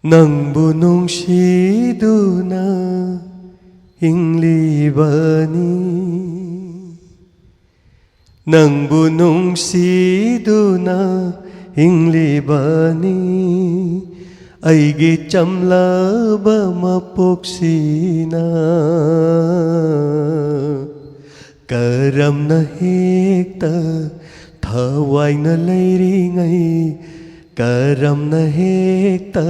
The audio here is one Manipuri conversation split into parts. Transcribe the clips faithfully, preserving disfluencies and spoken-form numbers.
ꯅꯪꯕꯨ ꯅꯨꯡꯁꯤꯗꯨꯅ ꯍꯤꯡꯂꯤꯕꯅꯤ꯫ ꯅꯪꯕꯨ ꯅꯨꯡꯁꯤꯗꯨꯅ ꯍꯤꯡꯂꯤꯕꯅꯤ꯫ ꯑꯩꯒꯤ ꯆꯝꯂꯕ ꯃꯄꯣꯛꯁꯤꯅ ꯀꯔꯝꯅ ꯍꯦꯛꯇ ꯊꯋꯥꯏꯅ ꯂꯩꯔꯤꯉꯩ, ꯀꯔꯝꯅ ꯍꯦꯛꯇ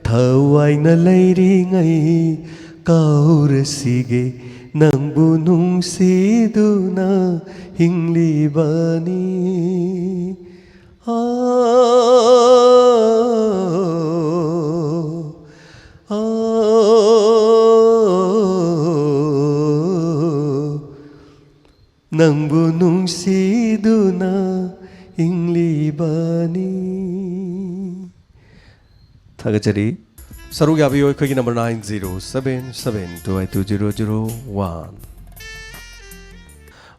ꯊꯋꯥꯏꯅ ꯂꯩꯔꯤꯉꯩ ꯀꯥꯎꯔꯁꯤꯒꯦ, ꯅꯪꯕꯨ ꯅꯨꯡꯁꯤꯗꯨꯅ ꯍꯤꯡꯂꯤꯕꯅꯤ꯫ ꯑꯥ, ꯑꯥ, ꯅꯪꯕꯨ ꯅꯨꯡꯁꯤꯗꯨꯅ ꯍꯤꯡꯂꯤꯕꯅꯤ꯫ ꯊꯥꯒꯠꯆꯔꯤ꯫ ꯁꯔꯨꯛ ꯌꯥꯕꯤꯌꯨ ꯑꯩꯈꯣꯏꯒꯤ number nine zero seven seven two eight two zero zero one꯫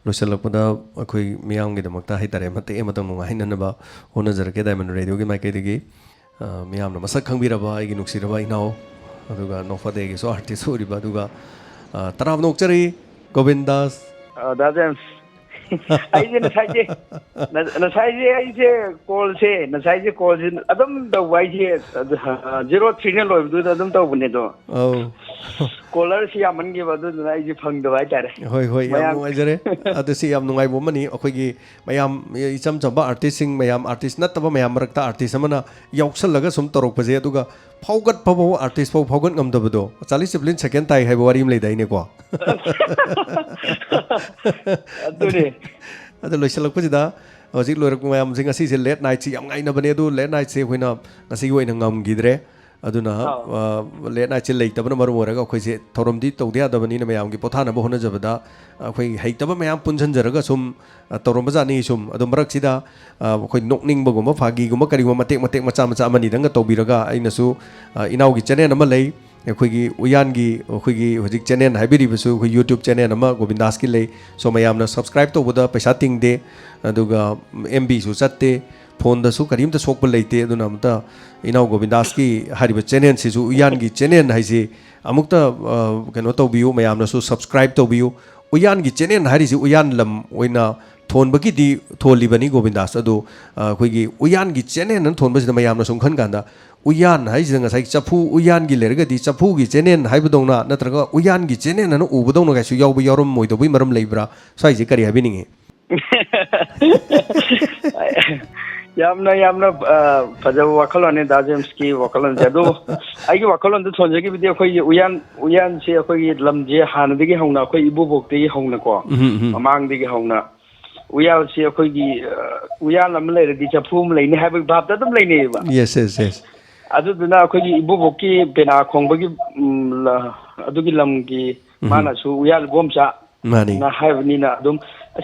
ꯂꯣꯏꯁꯤꯜꯂꯛꯄꯗ ꯑꯩꯈꯣꯏ ꯃꯤꯌꯥꯝꯒꯤꯗꯃꯛꯇ ꯍꯥꯏꯇꯥꯔꯦ, ꯃꯇꯦꯛ ꯑꯃꯇꯪ ꯅꯨꯡꯉꯥꯏꯍꯟꯅꯅꯕ ꯍꯣꯠꯅꯖꯔꯛꯀꯦ Diamond Radio ꯒꯤ ꯃꯥꯏꯀꯩꯗꯒꯤ꯫ ꯑ, ꯃꯤꯌꯥꯝꯅ ꯃꯁꯛ ꯈꯪꯕꯤꯔꯕ ꯑꯩꯒꯤ ꯅꯨꯡꯁꯤꯔꯕ ꯏꯅꯥꯎ, ꯑꯗꯨꯒ ꯅꯣꯐꯗꯦꯒꯤꯁꯨ artist ꯑꯣꯏꯔꯤꯕ, ꯑꯗꯨꯒ, ꯑ, ꯇꯔꯥꯝꯅ ꯑꯣꯛꯆꯔꯤ ꯒꯣꯕꯤꯟ ꯗꯥꯁ꯫ ꯑ, ꯗꯥ ꯖꯦꯝꯁ, ꯑꯩꯁꯦ ꯉꯁꯥꯏꯁꯦ, ꯉ-, ꯉꯁꯥꯏꯁꯦ ꯑꯩꯁꯦ call ꯁꯦ, ꯉꯁꯥꯏꯁꯦ call ꯁꯦ ꯑꯗꯨꯝ ꯇꯧꯕ, ꯑꯩꯁꯦ ꯑꯗꯨ, ꯑ, zero three ꯅ ꯂꯣꯏꯕꯗꯨꯗ ꯑꯗꯨꯝ ꯇꯧꯕꯅꯦ ꯑꯗꯣ꯫ ꯑꯧ꯫ Caller ꯁꯤ ꯌꯥꯝꯃꯟꯈꯤꯕ, ꯑꯗꯨꯗꯨꯅ ꯑꯩꯁꯦ ꯐꯪꯗꯕ ꯍꯥꯏꯇꯥꯔꯦ꯫ ꯍꯣꯏ, ꯍꯣꯏ, ꯌꯥꯝ ꯃꯌꯥꯝ ꯅꯨꯡꯉꯥꯏꯖꯔꯦ꯫ ꯑꯗꯨ ꯁꯤ ꯌꯥꯝ ꯅꯨꯡꯉꯥꯏꯕ ꯑꯃꯅꯤ꯫ ꯑꯩꯈꯣꯏꯒꯤ ꯃꯌꯥꯝ ꯏꯆꯝ ꯆꯝꯕ artist ꯁꯤꯡ, ꯃꯌꯥꯝ artist ꯅꯠꯇꯕ ꯃꯌꯥꯝ ꯃꯔꯛꯇ artist ꯑꯃꯅ ꯌꯥꯎꯁꯜꯂꯒ ꯁꯨꯝ ꯇꯧꯔꯛꯄꯁꯦ, ꯑꯗꯨꯒ ꯐꯥꯎꯒꯠꯄ ꯐꯥꯎ artist ꯐꯥꯎ ꯐꯥꯎꯒꯠ ꯉꯝꯗꯕꯗꯣ, ꯆꯥꯔꯂꯤ ꯆꯦꯄ꯭ꯂꯤꯟ second ꯇꯥꯏ ꯍꯥꯏꯕ ꯋꯥꯔꯤ ꯑꯃ ꯂꯩꯗꯥꯏꯅꯦꯀꯣ? ꯑꯗꯨꯅꯦ꯫ ꯑꯗꯣ ꯂꯣꯏꯁꯤꯜꯂꯛꯄꯁꯤꯗ ꯍꯧꯖꯤꯛ ꯂꯣꯏꯔꯛꯄ ꯃꯌꯥꯝꯁꯦ, ꯉꯁꯤꯁꯦ late night ꯁꯤ ꯌꯥꯝ ꯉꯥꯏꯅꯕꯅꯦ, ꯑꯗꯨ late night ꯁꯦ ꯑꯩꯈꯣꯏꯅ ꯉꯁꯤꯒꯤ ꯑꯣꯏꯅ ꯉꯝꯈꯤꯗ꯭ꯔꯦ꯫ ꯑꯗꯨꯅ, ꯑꯥꯎ꯫ ꯑ, late night ꯁꯦ ꯂꯩꯇꯕꯅ ꯃꯔꯝ ꯑꯣꯏꯔꯒ ꯑꯩꯈꯣꯏꯁꯦ ꯊꯧꯔꯝꯗꯤ ꯇꯧꯗ ꯌꯥꯗꯕꯅꯤꯅ ꯃꯌꯥꯝꯒꯤ ꯄꯣꯊꯥꯅꯕ ꯍꯣꯠꯅꯖꯕꯗ ꯑꯩꯈꯣꯏ ꯍꯩꯇꯕ ꯃꯌꯥꯝ ꯄꯨꯟꯁꯤꯟꯖꯔꯒ ꯁꯨꯝ, ꯑ, ꯇꯧꯔꯝꯕꯖꯥꯠꯅꯤ꯫ ꯁꯨꯝ ꯑꯗꯣ ꯃꯔꯛꯁꯤꯗ, ꯑ, ꯑꯩꯈꯣꯏ ꯅꯣꯛꯅꯤꯡꯕꯒꯨꯝꯕ, ꯐꯥꯒꯤꯒꯨꯝꯕ, ꯀꯔꯤꯒꯨꯝꯕ ꯃꯇꯦꯛ ꯃꯇꯦꯛ ꯃꯆꯥ ꯃꯆꯥ ꯑꯃꯅꯤꯗꯪꯒ ꯇꯧꯕꯤꯔꯒ, ꯑꯩꯅꯁꯨ, ꯑ, ꯏꯅꯥꯎꯒꯤ channel ꯑꯃ ꯂꯩ, ꯑꯩꯈꯣꯏꯒꯤ ꯎꯌꯥꯟꯒꯤ, ꯑꯩꯈꯣꯏꯒꯤ ꯍꯧꯖꯤꯛ channel ꯍꯥꯏꯕꯤꯔꯤꯕꯁꯨ ꯑꯩꯈꯣꯏ YouTube channel ꯑꯃ ꯒꯣꯕꯤꯟꯗꯥꯁꯀꯤ ꯂꯩ꯫ So ꯃꯌꯥꯝꯅ subscribe ꯇꯧꯕꯗ ꯄꯩꯁꯥ ꯇꯤꯡꯗꯦ, ꯑꯗꯨꯒ MB ꯁꯨ ꯆꯠꯇꯦ꯫ ꯐꯣꯟꯗꯁꯨ ꯀꯔꯤꯝꯇ ꯁꯣꯛꯄ ꯂꯩꯇꯦ꯫ ꯑꯗꯨꯅ ꯑꯃꯨꯛꯇ ꯏꯅꯥꯎ ꯒꯣꯕꯤꯟꯗꯥꯁꯀꯤ ꯍꯥꯏꯔꯤꯕ ꯆꯦꯅꯦꯜꯁꯤꯁꯨ, ꯎꯌꯥꯟꯒꯤ ꯆꯦꯅꯦꯜ ꯍꯥꯏꯁꯤ ꯑꯃꯨꯛꯇ, ꯑ, ꯀꯩꯅꯣ ꯇꯧꯕꯤꯌꯨ, ꯃꯌꯥꯝꯅꯁꯨ ꯁꯕꯁꯀ꯭ꯔꯥꯏꯕ ꯇꯧꯕꯤꯌꯨ꯫ ꯎꯌꯥꯟꯒꯤ ꯆꯦꯅꯦꯜ ꯍꯥꯏꯔꯤꯁꯤ ꯎꯌꯥꯟ ꯂꯝ ꯑꯣꯏꯅ ꯊꯣꯟꯕꯒꯤꯗꯤ ꯊꯣꯜꯂꯤꯕꯅꯤ ꯒꯣꯕꯤꯟꯗꯥꯁ, ꯑꯗꯣ, ꯑ, ꯑꯩꯈꯣꯏꯒꯤ ꯎꯌꯥꯟꯒꯤ ꯆꯦꯅꯦꯜ ꯑꯅ ꯊꯣꯟꯕꯁꯤꯗ ꯃꯌꯥꯝꯅ ꯁꯨꯝ ꯈꯟ ꯀꯥꯟꯗ, ꯎꯌꯥꯟ ꯍꯥꯏꯁꯤꯗ ꯉꯁꯥꯏ ꯆꯐꯨ ꯎꯌꯥꯟꯒꯤ ꯂꯩꯔꯒꯗꯤ ꯆꯐꯨꯒꯤ ꯆꯦꯅꯦꯜ ꯍꯥꯏꯕꯗꯧꯅ ꯅꯠꯇ꯭ꯔꯒ ꯎꯌꯥꯟꯒꯤ ꯆꯦꯅꯦꯜ ꯑꯅ ꯎꯕꯗꯧꯅ ꯀꯩꯁꯨ ꯌꯥꯎꯕ ꯌꯥꯎꯔꯝꯃꯣꯏꯗꯧꯕꯒꯤ ꯃꯔꯝ ꯂꯩꯕ꯭ꯔꯥ? ꯁ꯭ꯋꯥꯏꯁꯦ ꯀꯔꯤ ꯍꯥꯏꯕꯤꯅꯤꯡꯉꯤ? ꯌꯥꯝꯅ, ꯌꯥꯝꯅ, ꯑ, ꯐꯖꯕ ꯋꯥꯈꯜꯂꯣꯟꯅꯦ ꯗꯥ ꯖꯦꯝꯁꯀꯤ ꯋꯥꯈꯜꯂꯣꯟꯁꯦ꯫ ꯑꯗꯨ ꯑꯩꯒꯤ ꯋꯥꯈꯜꯂꯣꯟꯗ ꯊꯣꯟꯖꯈꯤꯕꯗꯤ ꯑꯩꯈꯣꯏꯒꯤ ꯎꯌꯥꯟ, ꯎꯌꯥꯟꯁꯦ ꯑꯩꯈꯣꯏꯒꯤ ꯂꯝꯁꯦ ꯍꯥꯟꯅꯗꯒꯤ ꯍꯧꯅ ꯑꯩꯈꯣꯏ ꯏꯕꯨꯕꯣꯛꯇꯒꯤ ꯍꯧꯅꯀꯣ, ꯎꯝ, ꯎꯝ꯫ ꯃꯃꯥꯡꯗꯒꯤ ꯍꯧꯅ ꯎꯌꯥꯟꯁꯦ ꯑꯩꯈꯣꯏꯒꯤ, ꯑ, ꯎꯌꯥꯟ ꯑꯃ ꯂꯩꯔꯗꯤ ꯆꯐꯨ ꯑꯃ ꯂꯩꯅꯤ ꯍꯥꯏꯕꯒꯤ ꯚꯥꯞꯇ ꯑꯗꯨꯝ ꯂꯩꯅꯩꯌꯦꯕ꯫ Yes, yes, yes. ꯑꯗꯨꯗꯨꯅ ꯑꯩꯈꯣꯏꯒꯤ ꯏꯕꯨꯕꯣꯛꯀꯤ ꯄꯦꯅꯥ ꯈꯣꯡꯕꯒꯤ, ꯎꯝ, ꯂ-, ꯑꯗꯨꯒꯤ ꯂꯝꯒꯤ ꯎꯝ꯫ ꯃꯥꯅꯁꯨ ꯎꯌꯥꯟ ꯏꯕꯣꯝꯆꯥ ꯃꯥꯅꯤ꯫ ꯅ ꯍꯥꯏꯕꯅꯤꯅ ꯑꯗꯨꯝ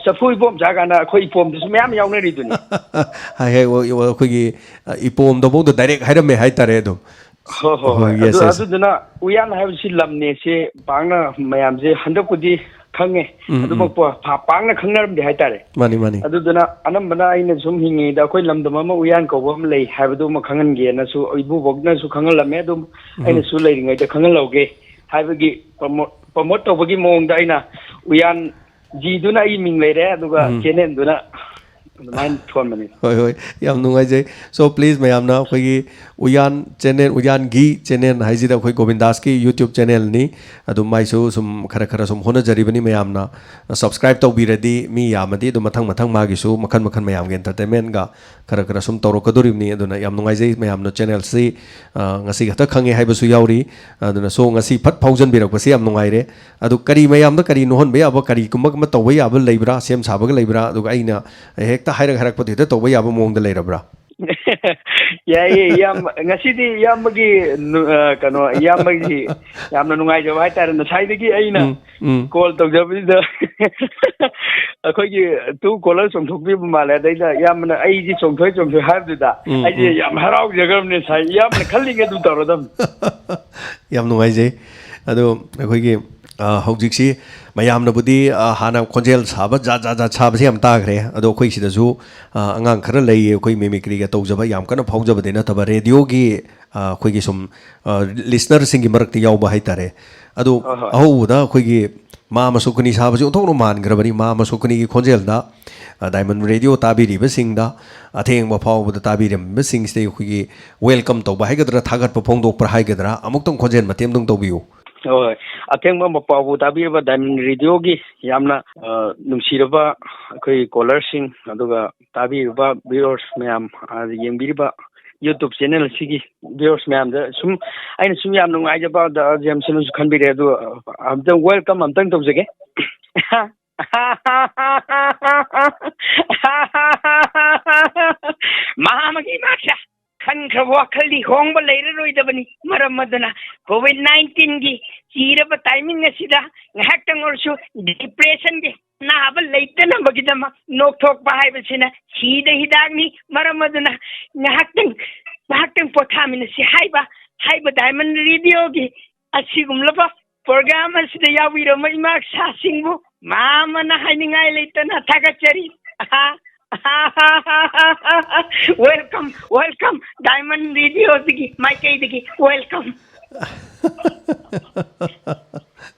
ꯆꯐꯨ ꯏꯕꯣꯝꯆꯥ ꯀꯥꯏꯅ ꯑꯩꯈꯣꯏ ꯏꯄꯣꯝꯗꯁꯨ ꯃꯌꯥꯝ ꯌꯥꯎꯅꯔꯤꯗꯨꯅꯤ꯫ ꯍꯥꯏ, ꯍꯥꯏ, ꯑꯩꯈꯣꯏꯒꯤ, ꯑ, ꯏꯄꯣꯝꯗꯐꯥꯎꯗ direct ꯍꯥꯏꯔꯝꯃꯦ ꯍꯥꯏꯇꯥꯔꯦ ꯑꯗꯨꯝ꯫ ꯍꯣꯏ, ꯍꯣꯏ, ꯍꯣꯏ, ꯍꯣꯏ꯫ Yes, ꯑꯗꯨ, yes. ꯑꯗꯨꯗꯨꯅ ꯎꯌꯥꯟ ꯍꯥꯏꯕꯁꯤ ꯂꯝꯅꯦꯁꯦ ꯄꯥꯛꯅ ꯃꯌꯥꯝꯁꯦ ꯍꯟꯗꯛꯄꯨꯗꯤ ꯈꯪꯉꯦ꯫ ꯎꯝ, ꯎꯝ꯫ ꯑꯗꯨꯃꯛꯄꯨ ꯄꯥ-, ꯄꯥꯛꯅ ꯈꯪꯅꯔꯝꯗꯦ ꯍꯥꯏꯇꯥꯔꯦ꯫ ꯃꯥꯅꯤ, ꯃꯥꯅꯤ꯫ ꯑꯗꯨꯗꯨꯅ ꯑꯅꯝꯕꯅ ꯑꯩꯅ ꯁꯨꯝ ꯍꯤꯡꯉꯤꯉꯩꯗ ꯑꯩꯈꯣꯏ ꯂꯝꯗꯝ ꯑꯃ ꯎꯌꯥꯟ ꯀꯧꯕ ꯑꯃ ꯂꯩ ꯍꯥꯏꯕꯗꯨꯃ ꯈꯪꯍꯟꯒꯦꯅꯁꯨ ꯏꯕꯨꯕꯣꯛꯅꯁꯨ ꯈꯪꯍꯜꯂꯝꯃꯦ꯫ ꯑꯗꯨꯝ ꯎꯝ꯫ ꯑꯩꯅꯁꯨ ꯂꯩꯔꯤꯉꯩꯗ ꯈꯪꯍꯜꯍꯧꯒꯦ ꯍꯥꯏꯕꯒꯤ promote, promote ꯇꯧꯕꯒꯤ ꯃꯑꯣꯡꯗ ꯑꯩꯅ ꯎꯌꯥꯟ ꯖꯤꯗꯨꯅ ꯑꯩ ꯃꯤꯡ ꯂꯩꯔꯦ, ꯑꯗꯨꯒ ꯎꯝ꯫ Channelꯗꯨꯅ ꯑꯗꯨꯃꯥꯏꯅ ꯊꯣꯟꯕꯅꯤ꯫ ꯍꯣꯏ, ꯍꯣꯏ, ꯌꯥꯝ ꯅꯨꯡꯉꯥꯏꯖꯩ꯫ So, please, ꯃꯌꯥꯝꯅ ꯑꯩꯈꯣꯏꯒꯤ ꯎꯌꯥꯟ channel, ꯎꯌꯥꯟꯒꯤ channel ꯍꯥꯏꯁꯤꯗ ꯑꯩꯈꯣꯏ ꯒꯣꯕꯤꯟꯗꯥꯁꯀꯤ YouTube channelꯅꯤ꯫ ꯑꯗꯨ ꯃꯥꯏꯁꯨ ꯁꯨꯝ ꯈꯔ ꯈꯔ ꯁꯨꯝ ꯍꯣꯠꯅꯖꯔꯤꯕꯅꯤ꯫ ꯃꯌꯥꯝꯅ subscribe ꯇꯧꯕꯤꯔꯗꯤ ꯃꯤ ꯌꯥꯝꯃꯗꯤ ꯑꯗꯨꯝ ꯃꯊꯪ ꯃꯊꯪ ꯃꯥꯒꯤꯁꯨ ꯃꯈꯟ ꯃꯈꯟ ꯃꯌꯥꯝꯒꯤ entertainmentꯒ ꯈꯔ ꯈꯔ ꯁꯨꯝ ꯇꯧꯔꯛꯀꯗꯣꯔꯤꯕꯅꯤ꯫ ꯑꯗꯨꯅ ꯌꯥꯝ ꯅꯨꯡꯉꯥꯏꯖꯩ ꯃꯌꯥꯝꯅ channelꯁꯤ, ꯑ, ꯉꯁꯤ ꯈꯛꯇ ꯈꯪꯉꯦ ꯍꯥꯏꯕꯁꯨ ꯌꯥꯎꯔꯤ꯫ ꯑꯗꯨꯅ so ꯉꯁꯤ ꯐꯠ ꯐꯥꯎꯖꯟꯕꯤꯔꯛꯄꯁꯤ ꯌꯥꯝ ꯅꯨꯡꯉꯥꯏꯔꯦ꯫ ꯑꯗꯨ ꯀꯔꯤ ꯃꯌꯥꯝꯗ ꯀꯔꯤ ꯅꯣꯛꯍꯟꯕ ꯌꯥꯕ, ꯀꯔꯤꯒꯨꯝꯕ ꯑꯃ ꯇꯧꯕ ꯌꯥꯕ ꯂꯩꯕ꯭ꯔꯥ? ꯁꯦꯝ ꯁꯥꯕꯒ ꯂꯩꯕ꯭ꯔꯥ? ꯑꯗꯨꯒ ꯑꯩꯅ ꯍꯦꯛꯇ ꯍꯥꯏꯔꯛ ꯍꯥꯏꯔꯛꯄꯗ ꯍꯦꯛꯇ ꯇꯧꯕ ꯌꯥꯕ ꯃꯑꯣꯡꯗ ꯂꯩꯔꯕ꯭ꯔꯥ? ꯌꯥꯏꯌꯦ, ꯏꯌꯥꯝꯕ꯫ ꯉꯁꯤꯗꯤ ꯏꯌꯥꯝꯕꯒꯤ ꯅꯨ-, ꯑ, ꯀꯩꯅꯣ, ꯏꯌꯥꯝꯕꯒꯤ ꯌꯥꯝꯅ ꯅꯨꯡꯉꯥꯏꯖꯕ ꯍꯥꯏꯇꯥꯔꯦ꯫ ꯉꯁꯥꯏꯗꯒꯤ ꯑꯩꯅ ꯎꯝ, ꯎꯝ꯫ Call ꯇꯧꯖꯕꯁꯤꯗ ꯑꯩꯈꯣꯏꯒꯤ Truecaller ꯆꯣꯡꯊꯣꯛꯄꯤꯕ ꯃꯥꯜꯂꯦ꯫ ꯑꯗꯩꯗ ꯏꯌꯥꯝꯕꯅ ꯑꯩꯁꯤ ꯆꯣꯡꯊꯣꯛꯑꯦ, ꯆꯣꯡꯊꯣꯛꯑꯦ ꯍꯥꯏꯕꯗꯨꯗ ꯎꯝ, ꯑꯩꯁꯦ ꯎꯝ꯫ ꯌꯥꯝ ꯍꯔꯥꯎꯖꯈ꯭ꯔꯕꯅꯦ ꯉꯁꯥꯏ꯫ ꯏꯌꯥꯝꯕꯅ ꯈꯜꯂꯤꯉꯩ ꯑꯗꯨꯝ ꯇꯧꯔꯗꯝꯅꯤ꯫ ꯌꯥꯝ ꯅꯨꯡꯉꯥꯏꯖꯩ꯫ ꯑꯗꯣ ꯑꯩꯈꯣꯏꯒꯤ ꯑ, ꯍꯧꯖꯤꯛꯁꯤ ꯃꯌꯥꯝꯅꯕꯨꯗꯤ, ꯑ, ꯍꯥꯟꯅ ꯈꯣꯟꯖꯦꯜ ꯁꯥꯕ ꯖꯥꯠ ꯖꯥꯠ ꯖꯥꯠ ꯁꯥꯕꯁꯤ ꯌꯥꯝ ꯇꯥꯈ꯭ꯔꯦ꯫ ꯑꯗꯣ ꯑꯩꯈꯣꯏ ꯁꯤꯗꯁꯨ, ꯑ, ꯑꯉꯥꯡ ꯈꯔ ꯂꯩꯌꯦ, ꯑꯩꯈꯣꯏ ꯃꯤꯃꯤꯀ꯭ꯔꯤꯒ ꯇꯧꯖꯕ, ꯌꯥꯝ ꯀꯟꯅ ꯐꯥꯎꯖꯕꯗꯤ ꯅꯠꯇꯕ, ꯔꯦꯗꯤꯑꯣꯒꯤ, ꯑ, ꯑꯩꯈꯣꯏꯒꯤ ꯁꯨꯝ, ꯑ, ꯂꯤꯁꯅꯔꯁꯤꯡꯒꯤ ꯃꯔꯛꯇ ꯌꯥꯎꯕ ꯍꯥꯏꯇꯥꯔꯦ꯫ ꯑꯗꯣ ꯍꯣꯏ, ꯍꯣꯏ꯫ ꯑꯍꯧꯕꯗ ꯑꯩꯈꯣꯏꯒꯤ ꯃꯥ ꯃꯁꯣꯛꯀꯅꯤ ꯁꯥꯕꯁꯤ ꯑꯣꯟꯊꯣꯛꯅ ꯃꯥꯟꯈ꯭ꯔꯕꯅꯤ꯫ ꯃꯥ ꯃꯁꯣꯛꯀꯅꯤꯒꯤ ꯈꯣꯟꯖꯦꯜꯗ, ꯑ, ꯗꯥꯏꯃꯟ ꯔꯦꯗꯤꯑꯣ ꯇꯥꯕꯤꯔꯤꯕꯁꯤꯡꯗ, ꯑꯊꯦꯡꯕ ꯐꯥꯎꯕꯗ ꯇꯥꯕꯤꯔꯝꯕꯁꯤꯡꯁꯤꯗ ꯑꯩꯈꯣꯏꯒꯤ ꯋꯦꯜꯀꯝ ꯇꯧꯕ ꯍꯥꯏꯒꯗ꯭ꯔꯥ, ꯊꯥꯒꯠꯄ ꯐꯣꯡꯗꯣꯛꯄ꯭ꯔꯥ ꯍꯥꯏꯒꯗ꯭ꯔꯥ, ꯑꯃꯨꯛꯇꯪ ꯈꯣꯟꯖꯦꯜ ꯃꯇꯦꯛ ꯑꯃꯇꯪ ꯇꯧꯕꯤꯌꯨ꯫ ꯍꯣꯏ, ꯑꯊꯦꯡꯕ ꯃꯄꯥꯎꯕꯨ ꯇꯥꯕꯤꯔꯕ ꯗꯥꯏꯃꯟ ꯔꯦꯗꯤꯑꯣꯒꯤ ꯌꯥꯝꯅ, ꯑ, ꯅꯨꯡꯁꯤꯔꯕ ꯑꯩꯈꯣꯏ ꯀꯣꯂꯔꯁꯤꯡ, ꯑꯗꯨꯒ ꯇꯥꯕꯤꯔꯤꯕ ꯚ꯭ꯌꯨꯋꯔꯁ ꯃꯌꯥꯝ, ꯑ, ꯌꯦꯡꯕꯤꯔꯤꯕ YouTube ꯆꯦꯅꯦꯜ ꯑꯁꯤꯒꯤ ꯚ꯭ꯌꯨꯋꯔꯁ ꯃꯌꯥꯝꯗ ꯁꯨꯝ, ꯑꯩꯅ ꯁꯨꯝ ꯌꯥꯝ ꯅꯨꯡꯉꯥꯏꯖꯕ, ꯑꯗ ꯖꯦꯝꯁꯅꯁꯨ ꯈꯟꯕꯤꯔꯦ, ꯑꯗꯨ ꯑꯝꯇꯪ ꯋꯦꯜꯀꯝ ꯑꯝꯇꯪ ꯇꯧꯖꯒꯦ꯫ ꯃꯍꯥꯃꯒꯤ ꯏꯃꯥꯁꯦ ꯈꯟꯈ꯭ꯔꯕ ꯋꯥꯈꯜꯗꯤ ꯍꯣꯡꯕ ꯂꯩꯔꯔꯣꯏꯗꯕꯅꯤ꯫ ꯃꯔꯝ ꯑꯗꯨꯅ COVID nineteenꯒꯤ ꯆꯤꯔꯕ timing ꯑꯁꯤꯗ ꯉꯥꯏꯍꯥꯛꯇꯪ ꯑꯣꯏꯔꯁꯨ depressionꯒꯤ ꯑꯅꯥꯕ ꯂꯩꯇꯅꯕꯒꯤꯗꯃꯛ ꯅꯣꯛꯊꯣꯛꯄ ꯍꯥꯏꯕꯁꯤꯅ ꯁꯤꯗ ꯍꯤꯗꯥꯛꯅꯤ꯫ ꯃꯔꯝ ꯑꯗꯨꯅ ꯉꯥꯏꯍꯥꯛꯇꯪ, ꯉꯥꯏꯍꯥꯛꯇꯪ ꯄꯣꯊꯥꯃꯤꯟꯅꯁꯤ ꯍꯥꯏꯕ, ꯍꯥꯏꯕ ꯗꯥꯏꯃꯟ ꯔꯦꯗꯤꯑꯣꯒꯤ ꯑꯁꯤꯒꯨꯝꯂꯕ program ꯑꯁꯤꯗ ꯌꯥꯎꯕꯤꯔꯝꯕ ꯏꯃꯥ ꯁꯥꯁꯤꯡꯕꯨ ꯃꯥꯃꯅ ꯍꯥꯏꯅꯤꯡꯉꯥꯏ ꯂꯩꯇꯅ ꯊꯥꯒꯠꯆꯔꯤ꯫ Welcome, welcome, Diamond Radioꯗꯒꯤ, ꯃꯥꯏꯀꯩꯗꯒꯤ welcome꯫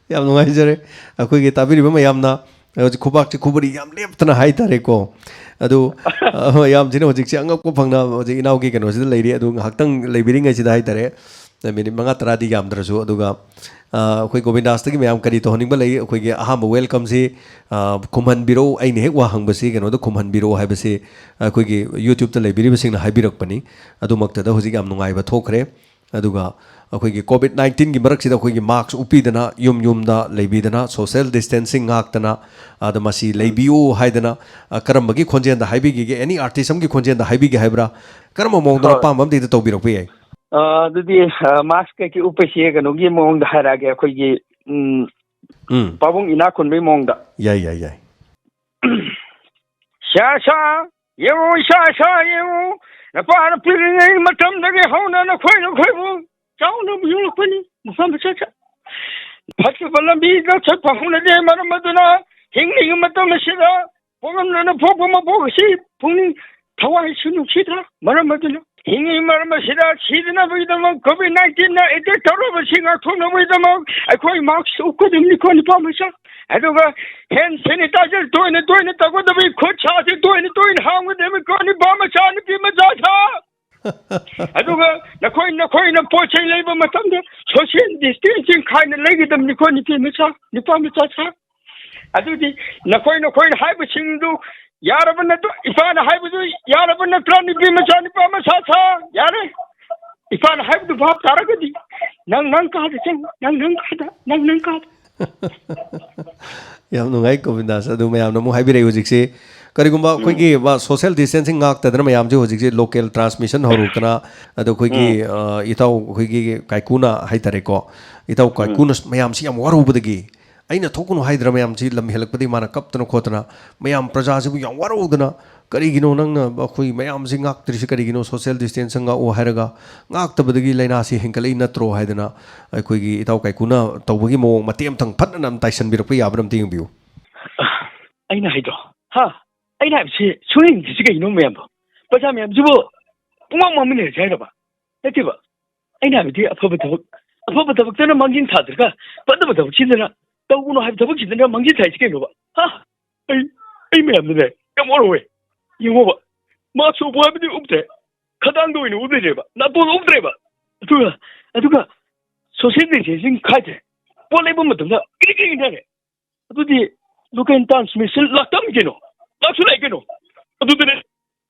ꯌꯥꯝ ꯅꯨꯡꯉꯥꯏꯖꯔꯦ꯫ ꯑꯩꯈꯣꯏꯒꯤ ꯇꯥꯕꯤꯔꯤꯕ ꯃꯌꯥꯝꯅ ꯍꯧꯖꯤꯛ ꯈꯨꯕꯥꯛꯁꯦ ꯈꯨꯕꯔꯤ ꯌꯥꯝ ꯂꯦꯞꯇꯅ ꯍꯥꯏꯇꯥꯔꯦꯀꯣ꯫ ꯑꯗꯨ, ꯑ, ꯍꯣꯏ, ꯌꯥꯝ ꯊꯤꯅ ꯍꯧꯖꯤꯛꯁꯦ ꯑꯉꯛꯄ ꯐꯪꯅ ꯍꯧꯖꯤꯛ ꯏꯅꯥꯎꯒꯤ ꯀꯩꯅꯣꯁꯤꯗ ꯂꯩꯔꯤ꯫ ꯑꯗꯨ ꯉꯥꯏꯍꯥꯛꯇꯪ ꯂꯩꯕꯤꯔꯤꯉꯩꯁꯤꯗ ꯍꯥꯏꯇꯥꯔꯦ, ꯃꯤꯅꯤꯠ ꯃꯉꯥ ꯇꯔꯥꯗꯤ ꯌꯥꯝꯗ꯭ꯔꯁꯨ, ꯑꯗꯨꯒ, ꯑ, ꯑꯩꯈꯣꯏ ꯒꯣꯕꯤꯟꯗꯥꯁꯇꯒꯤ ꯃꯌꯥꯝ ꯀꯔꯤ ꯇꯧꯍꯟꯅꯤꯡꯕ ꯂꯩ? ꯑꯩꯈꯣꯏꯒꯤ ꯑꯍꯥꯟꯕ welcomeꯁꯤ, ꯑ, ꯈꯨꯝꯍꯟꯕꯤꯔꯛꯎ, ꯑꯩꯅ ꯍꯦꯛ ꯋꯥ ꯍꯪꯕꯁꯤ ꯀꯩꯅꯣꯗ ꯈꯨꯝꯍꯟꯕꯤꯔꯛꯎ ꯍꯥꯏꯕꯁꯤ ꯑꯩꯈꯣꯏꯒꯤ YouTubeꯇ ꯂꯩꯕꯤꯔꯤꯕꯁꯤꯡꯅ ꯍꯥꯏꯕꯤꯔꯛꯄꯅꯤ꯫ ꯑꯗꯨꯃꯛꯇꯗ ꯍꯧꯖꯤꯛ ꯌꯥꯝ ꯅꯨꯡꯉꯥꯏꯕ ꯊꯣꯛꯈ꯭ꯔꯦ꯫ ꯑꯗꯨꯒ ꯑꯩꯈꯣꯏꯒꯤ COVID nineteenꯒꯤ ꯃꯔꯛꯁꯤꯗ ꯑꯩꯈꯣꯏꯒꯤ mask ꯎꯞꯄꯤꯗꯅ, ꯌꯨꯝ ꯌꯨꯝꯗ ꯂꯩꯕꯤꯗꯅ, social distancing ꯉꯥꯛꯇꯅ, ꯑꯗ ꯃꯁꯤ ꯎꯝ꯫ ꯂꯩꯕꯤꯌꯨ ꯍꯥꯏꯗꯅ, ꯑ, ꯀꯔꯝꯕꯒꯤ ꯈꯣꯟꯖꯦꯜꯗ ꯍꯥꯏꯕꯤꯒꯦ? Any artist ꯑꯃꯒꯤ ꯈꯣꯟꯖꯦꯜꯗ ꯍꯥꯏꯕꯤꯒꯦ ꯍꯥꯏꯕ꯭ꯔꯥ? ꯀꯔꯝꯕ ꯃꯑꯣꯡꯗꯅꯣ? ꯍꯣꯏ꯫ ꯑꯄꯥꯝꯕ ꯑꯃꯗ ꯍꯦꯛꯇ ꯇꯧꯕꯤꯔꯛꯄ ꯌꯥꯏ꯫ ꯑ, ꯑꯗꯨꯗꯤ, ꯑ, mask ꯀꯩꯀꯩ ꯎꯞꯄꯁꯤ ꯀꯩꯅꯣꯒꯤ ꯃꯑꯣꯡꯗ ꯍꯥꯏꯔꯛꯑꯒꯦ, ꯑꯩꯈꯣꯏꯒꯤ, ꯎꯝ, ꯎꯝ꯫ ꯄꯥꯕꯨꯡ ꯏꯅꯥꯛ ꯈꯨꯟꯕꯒꯤ ꯃꯑꯣꯡꯗ꯫ ꯌꯥꯏ, ꯌꯥꯏ, ꯌꯥꯏ꯫ ꯁꯥ ꯁꯥ ꯌꯦꯡꯉꯨ, ꯏꯁꯥ ꯏꯁꯥ ꯌꯦꯡꯉꯨ, ꯅꯄꯥꯅ ꯄꯤꯛꯂꯤꯉꯩ ꯃꯇꯝꯗꯒꯤ ꯍꯧꯅ ꯅꯈꯣꯏ ꯅꯈꯣꯏꯕꯨ ꯆꯥꯎꯅꯕ ꯌꯣꯛꯂꯛꯄꯅꯤ꯫ ꯃꯐꯝ ꯃꯆꯥ ꯆꯥ-, ꯐꯠꯇꯕ ꯂꯝꯕꯤꯗ ꯆꯠꯄ ꯍꯧꯅꯗꯦ꯫ ꯃꯔꯝ ꯑꯗꯨꯅ ꯍꯤꯡꯂꯤꯉꯩ ꯃꯇꯝ ꯑꯁꯤꯗ ꯄꯣꯛꯂꯝꯗꯅ ꯄꯣꯛꯄ ꯃꯄꯣꯛ ꯑꯁꯤ ꯄꯨꯛꯅꯤꯡ ꯊꯋꯥꯏꯁꯨ ꯅꯨꯡꯁꯤꯗ꯭ꯔꯥ? ꯃꯔꯝ ꯑꯗꯨꯅ ꯍꯤꯡꯉꯤ ꯃꯔꯝ ꯑꯁꯤꯗ ꯁꯤꯗꯅꯕꯒꯤꯗꯃꯛ, ꯀꯣꯚꯤꯗ ꯅꯥꯏꯟꯇꯤꯟꯅ ꯑꯦꯇꯦꯛ ꯇꯧꯔꯕꯁꯤ ꯉꯥꯛꯊꯣꯛꯅꯕꯒꯤꯗꯃꯛ ꯑꯩꯈꯣꯏ ꯃꯥꯛꯁ ꯎꯞꯀꯗꯕꯅꯤꯀꯣ, ꯅꯨꯄꯥ ꯃꯆꯥ꯫ ꯑꯗꯨꯒ ꯍꯦꯟ ꯁꯦꯅꯤꯇꯥꯏꯖꯔ ꯇꯣꯏꯅ ꯇꯣꯏꯅ ꯇꯧꯒꯗꯕꯅꯤ, ꯈꯨꯠ ꯁꯥꯁꯤ ꯇꯣꯏꯅ ꯇꯣꯏꯅ ꯍꯥꯝꯒꯗꯕꯅꯤꯀꯣ, ꯅꯨꯄꯥ ꯃꯆꯥ, ꯅꯨꯄꯤ ꯃꯆꯥ ꯁꯥ꯫ ꯑꯗꯨꯒ ꯅꯈꯣꯏ, ꯅꯈꯣꯏꯅ ꯄꯣꯠ ꯆꯩ ꯂꯩꯕ ꯃꯇꯝꯗ ꯁꯣꯁꯤꯌꯦꯜ ꯗꯤꯁꯇꯦꯟꯁꯤꯡ ꯈꯥꯏꯅ ꯂꯩꯒꯗꯕꯅꯤꯀꯣ, ꯅꯨꯄꯤ ꯃꯆꯥ, ꯅꯨꯄꯥ ꯃꯆꯥ ꯁꯥ꯫ ꯑꯗꯨꯗꯤ ꯅꯈꯣꯏ, ꯅꯈꯣꯏꯅ ꯍꯥꯏꯕꯁꯤꯡꯗꯨ ꯌꯥꯔꯕ ꯅꯠꯇ꯭ꯔꯣ? ꯏꯄꯥꯅ ꯍꯥꯏꯕꯗꯨ ꯌꯥꯔꯕ ꯅꯠꯇ꯭ꯔꯣ? ꯅꯨꯄꯤ ꯃꯆꯥ, ꯅꯨꯄꯥ ꯃꯆꯥ ꯁꯥ꯫ ꯌꯥꯔꯦ꯫ ꯏꯄꯥꯅ ꯍꯥꯏꯕꯗꯨ ꯚꯥꯞ ꯇꯥꯔꯒꯗꯤ ꯅꯪ ꯅꯪ ꯀꯥꯗ ꯆꯪꯉꯨ, ꯅꯪ ꯅꯪ ꯀꯥꯗ, ꯅꯪ ꯅꯪ ꯀꯥꯗ꯫ ꯌꯥꯝ ꯅꯨꯡꯉꯥꯏ, ꯒꯣꯕꯤꯟꯗꯥꯁ꯫ ꯑꯗꯨ ꯃꯌꯥꯝꯅ ꯑꯃꯨꯛ ꯍꯥꯏꯕꯤꯔꯛꯏ ꯍꯧꯖꯤꯛꯁꯤ, ꯀꯔꯤꯒꯨꯝꯕ ꯎꯝ꯫ ꯑꯩꯈꯣꯏꯒꯤ ꯃꯥ social distancing ꯉꯥꯛꯇꯗꯅ ꯃꯌꯥꯝꯁꯦ ꯍꯧꯖꯤꯛꯁꯦ local transmission ꯍꯧꯔꯛꯇꯅ, ꯑꯗꯣ ꯑꯩꯈꯣꯏꯒꯤ, ꯎꯝ꯫ ꯑ, ꯏꯇꯥꯎ ꯑꯩꯈꯣꯏꯒꯤ ꯀꯥꯏꯀꯨꯅ ꯍꯥꯏꯇꯥꯔꯦꯀꯣ, ꯏꯇꯥꯎ ꯎꯝ꯫ ꯀꯥꯏꯀꯨꯅ ꯃꯌꯥꯝꯁꯤ ꯌꯥꯝ ꯋꯥꯔꯨꯕꯗꯒꯤ, ꯑꯩꯅ ꯊꯣꯛꯀꯅꯨ ꯍꯥꯏꯗ꯭ꯔ ꯃꯌꯥꯝꯁꯤ ꯂꯝ ꯍꯦꯜꯂꯛꯄꯗꯒꯤ ꯃꯥꯅ ꯀꯞꯇꯅ ꯈꯣꯠꯇꯅ ꯃꯌꯥꯝ ꯄ꯭ꯔꯖꯥꯁꯤꯕꯨ ꯌꯥꯝ ꯋꯥꯔꯧꯗꯅ, "ꯀꯔꯤꯒꯤꯅꯣ ꯅꯪꯅ ꯑꯩꯈꯣꯏ ꯃꯌꯥꯝꯁꯤ ꯉꯥꯛꯇ꯭ꯔꯤꯁꯤ ꯀꯔꯤꯒꯤꯅꯣ? Social distance ꯉꯥꯛꯑꯣ" ꯍꯥꯏꯔꯒ ꯉꯥꯛꯇꯕꯗꯒꯤ ꯂꯥꯏꯅꯥꯁꯤ ꯍꯦꯟꯒꯠꯂꯛꯏ ꯅꯠꯇ꯭ꯔꯣ ꯍꯥꯏꯗꯅ ꯑꯩꯈꯣꯏꯒꯤ ꯏꯇꯥꯎ ꯀꯥꯏꯀꯨꯅ ꯇꯧꯕꯒꯤ ꯃꯑꯣꯡ ꯃꯇꯦꯛ ꯑꯃꯇꯪ ꯐꯠꯅ ꯑꯝ ꯇꯥꯏꯁꯟꯕꯤꯔꯛꯄ ꯌꯥꯕ꯭ꯔꯥ ꯑꯝꯇ ꯌꯦꯡꯕꯤꯌꯨ꯫ ꯑꯩꯅ ꯍꯥꯏꯗꯣ, ꯍꯥ? ꯑꯩꯅ ꯍꯥꯏꯕꯁꯤ ꯁꯨꯡꯌꯦꯡ ꯌꯦꯡꯗ꯭ꯔꯤꯁꯤ ꯀꯩꯒꯤꯅꯣ ꯃꯌꯥꯝꯕꯣ? ꯄ꯭ꯔꯖꯥ ꯃꯌꯥꯝꯁꯤꯕꯨ ꯄꯨꯡꯃꯥꯡ ꯃꯥꯡꯃꯤꯟꯅꯔꯁꯤ ꯍꯥꯏꯔꯕ? ꯅꯠꯇꯦꯕ꯫ ꯑꯩꯅ ꯍꯥꯏꯕꯗꯤ ꯑꯐꯕ ꯊꯕꯛ, ꯑꯐꯕ ꯊꯕꯛꯇꯅ ꯃꯥꯡꯖꯤꯟ ꯊꯥꯗ꯭ꯔꯒ ꯐꯠꯇꯕ ꯊꯕꯛꯁꯤꯗꯅ ꯇꯧꯒꯅꯨ ꯍꯥꯏꯕ ꯊꯕꯛꯁꯤꯗꯅ ꯃꯥꯡꯖꯤꯟ ꯊꯥꯏꯁꯤ ꯀꯩꯅꯣꯕ? ꯍꯥ? ꯑꯩ, ꯑꯩ ꯃꯌꯥꯝꯅꯅꯦ ꯌꯥꯝ ꯋꯥꯔꯧꯋꯦ꯫ ꯌꯦꯡꯉꯣꯕ, ꯃꯥꯁꯨ ꯎꯄꯨ ꯍꯥꯏꯕꯗꯤ ꯎꯞꯇꯦ, ꯈꯗꯥꯡꯗ ꯑꯣꯏꯅ ꯎꯞ ꯂꯩꯔꯦꯕ, ꯅꯥꯇꯣꯟ ꯎꯞꯇ꯭ꯔꯦꯕ꯫ ꯑꯗꯨꯒ, ꯑꯗꯨꯒ social distancing ꯈꯥꯏꯗ꯭ꯔꯦ, ꯄꯣꯠ ꯂꯩꯕ ꯃꯇꯝꯗ ꯀ꯭ꯔꯤꯛ ꯀ꯭ꯔꯤꯛ ꯏꯟꯅꯔꯦ꯫ ꯑꯗꯨꯗꯤ local transmission ꯂꯥꯛꯇꯕꯅꯤ ꯀꯩꯅꯣ, ꯂꯥꯛꯁꯨ ꯂꯥꯛꯑꯦ ꯀꯩꯅꯣ꯫ ꯑꯗꯨꯗꯅꯦ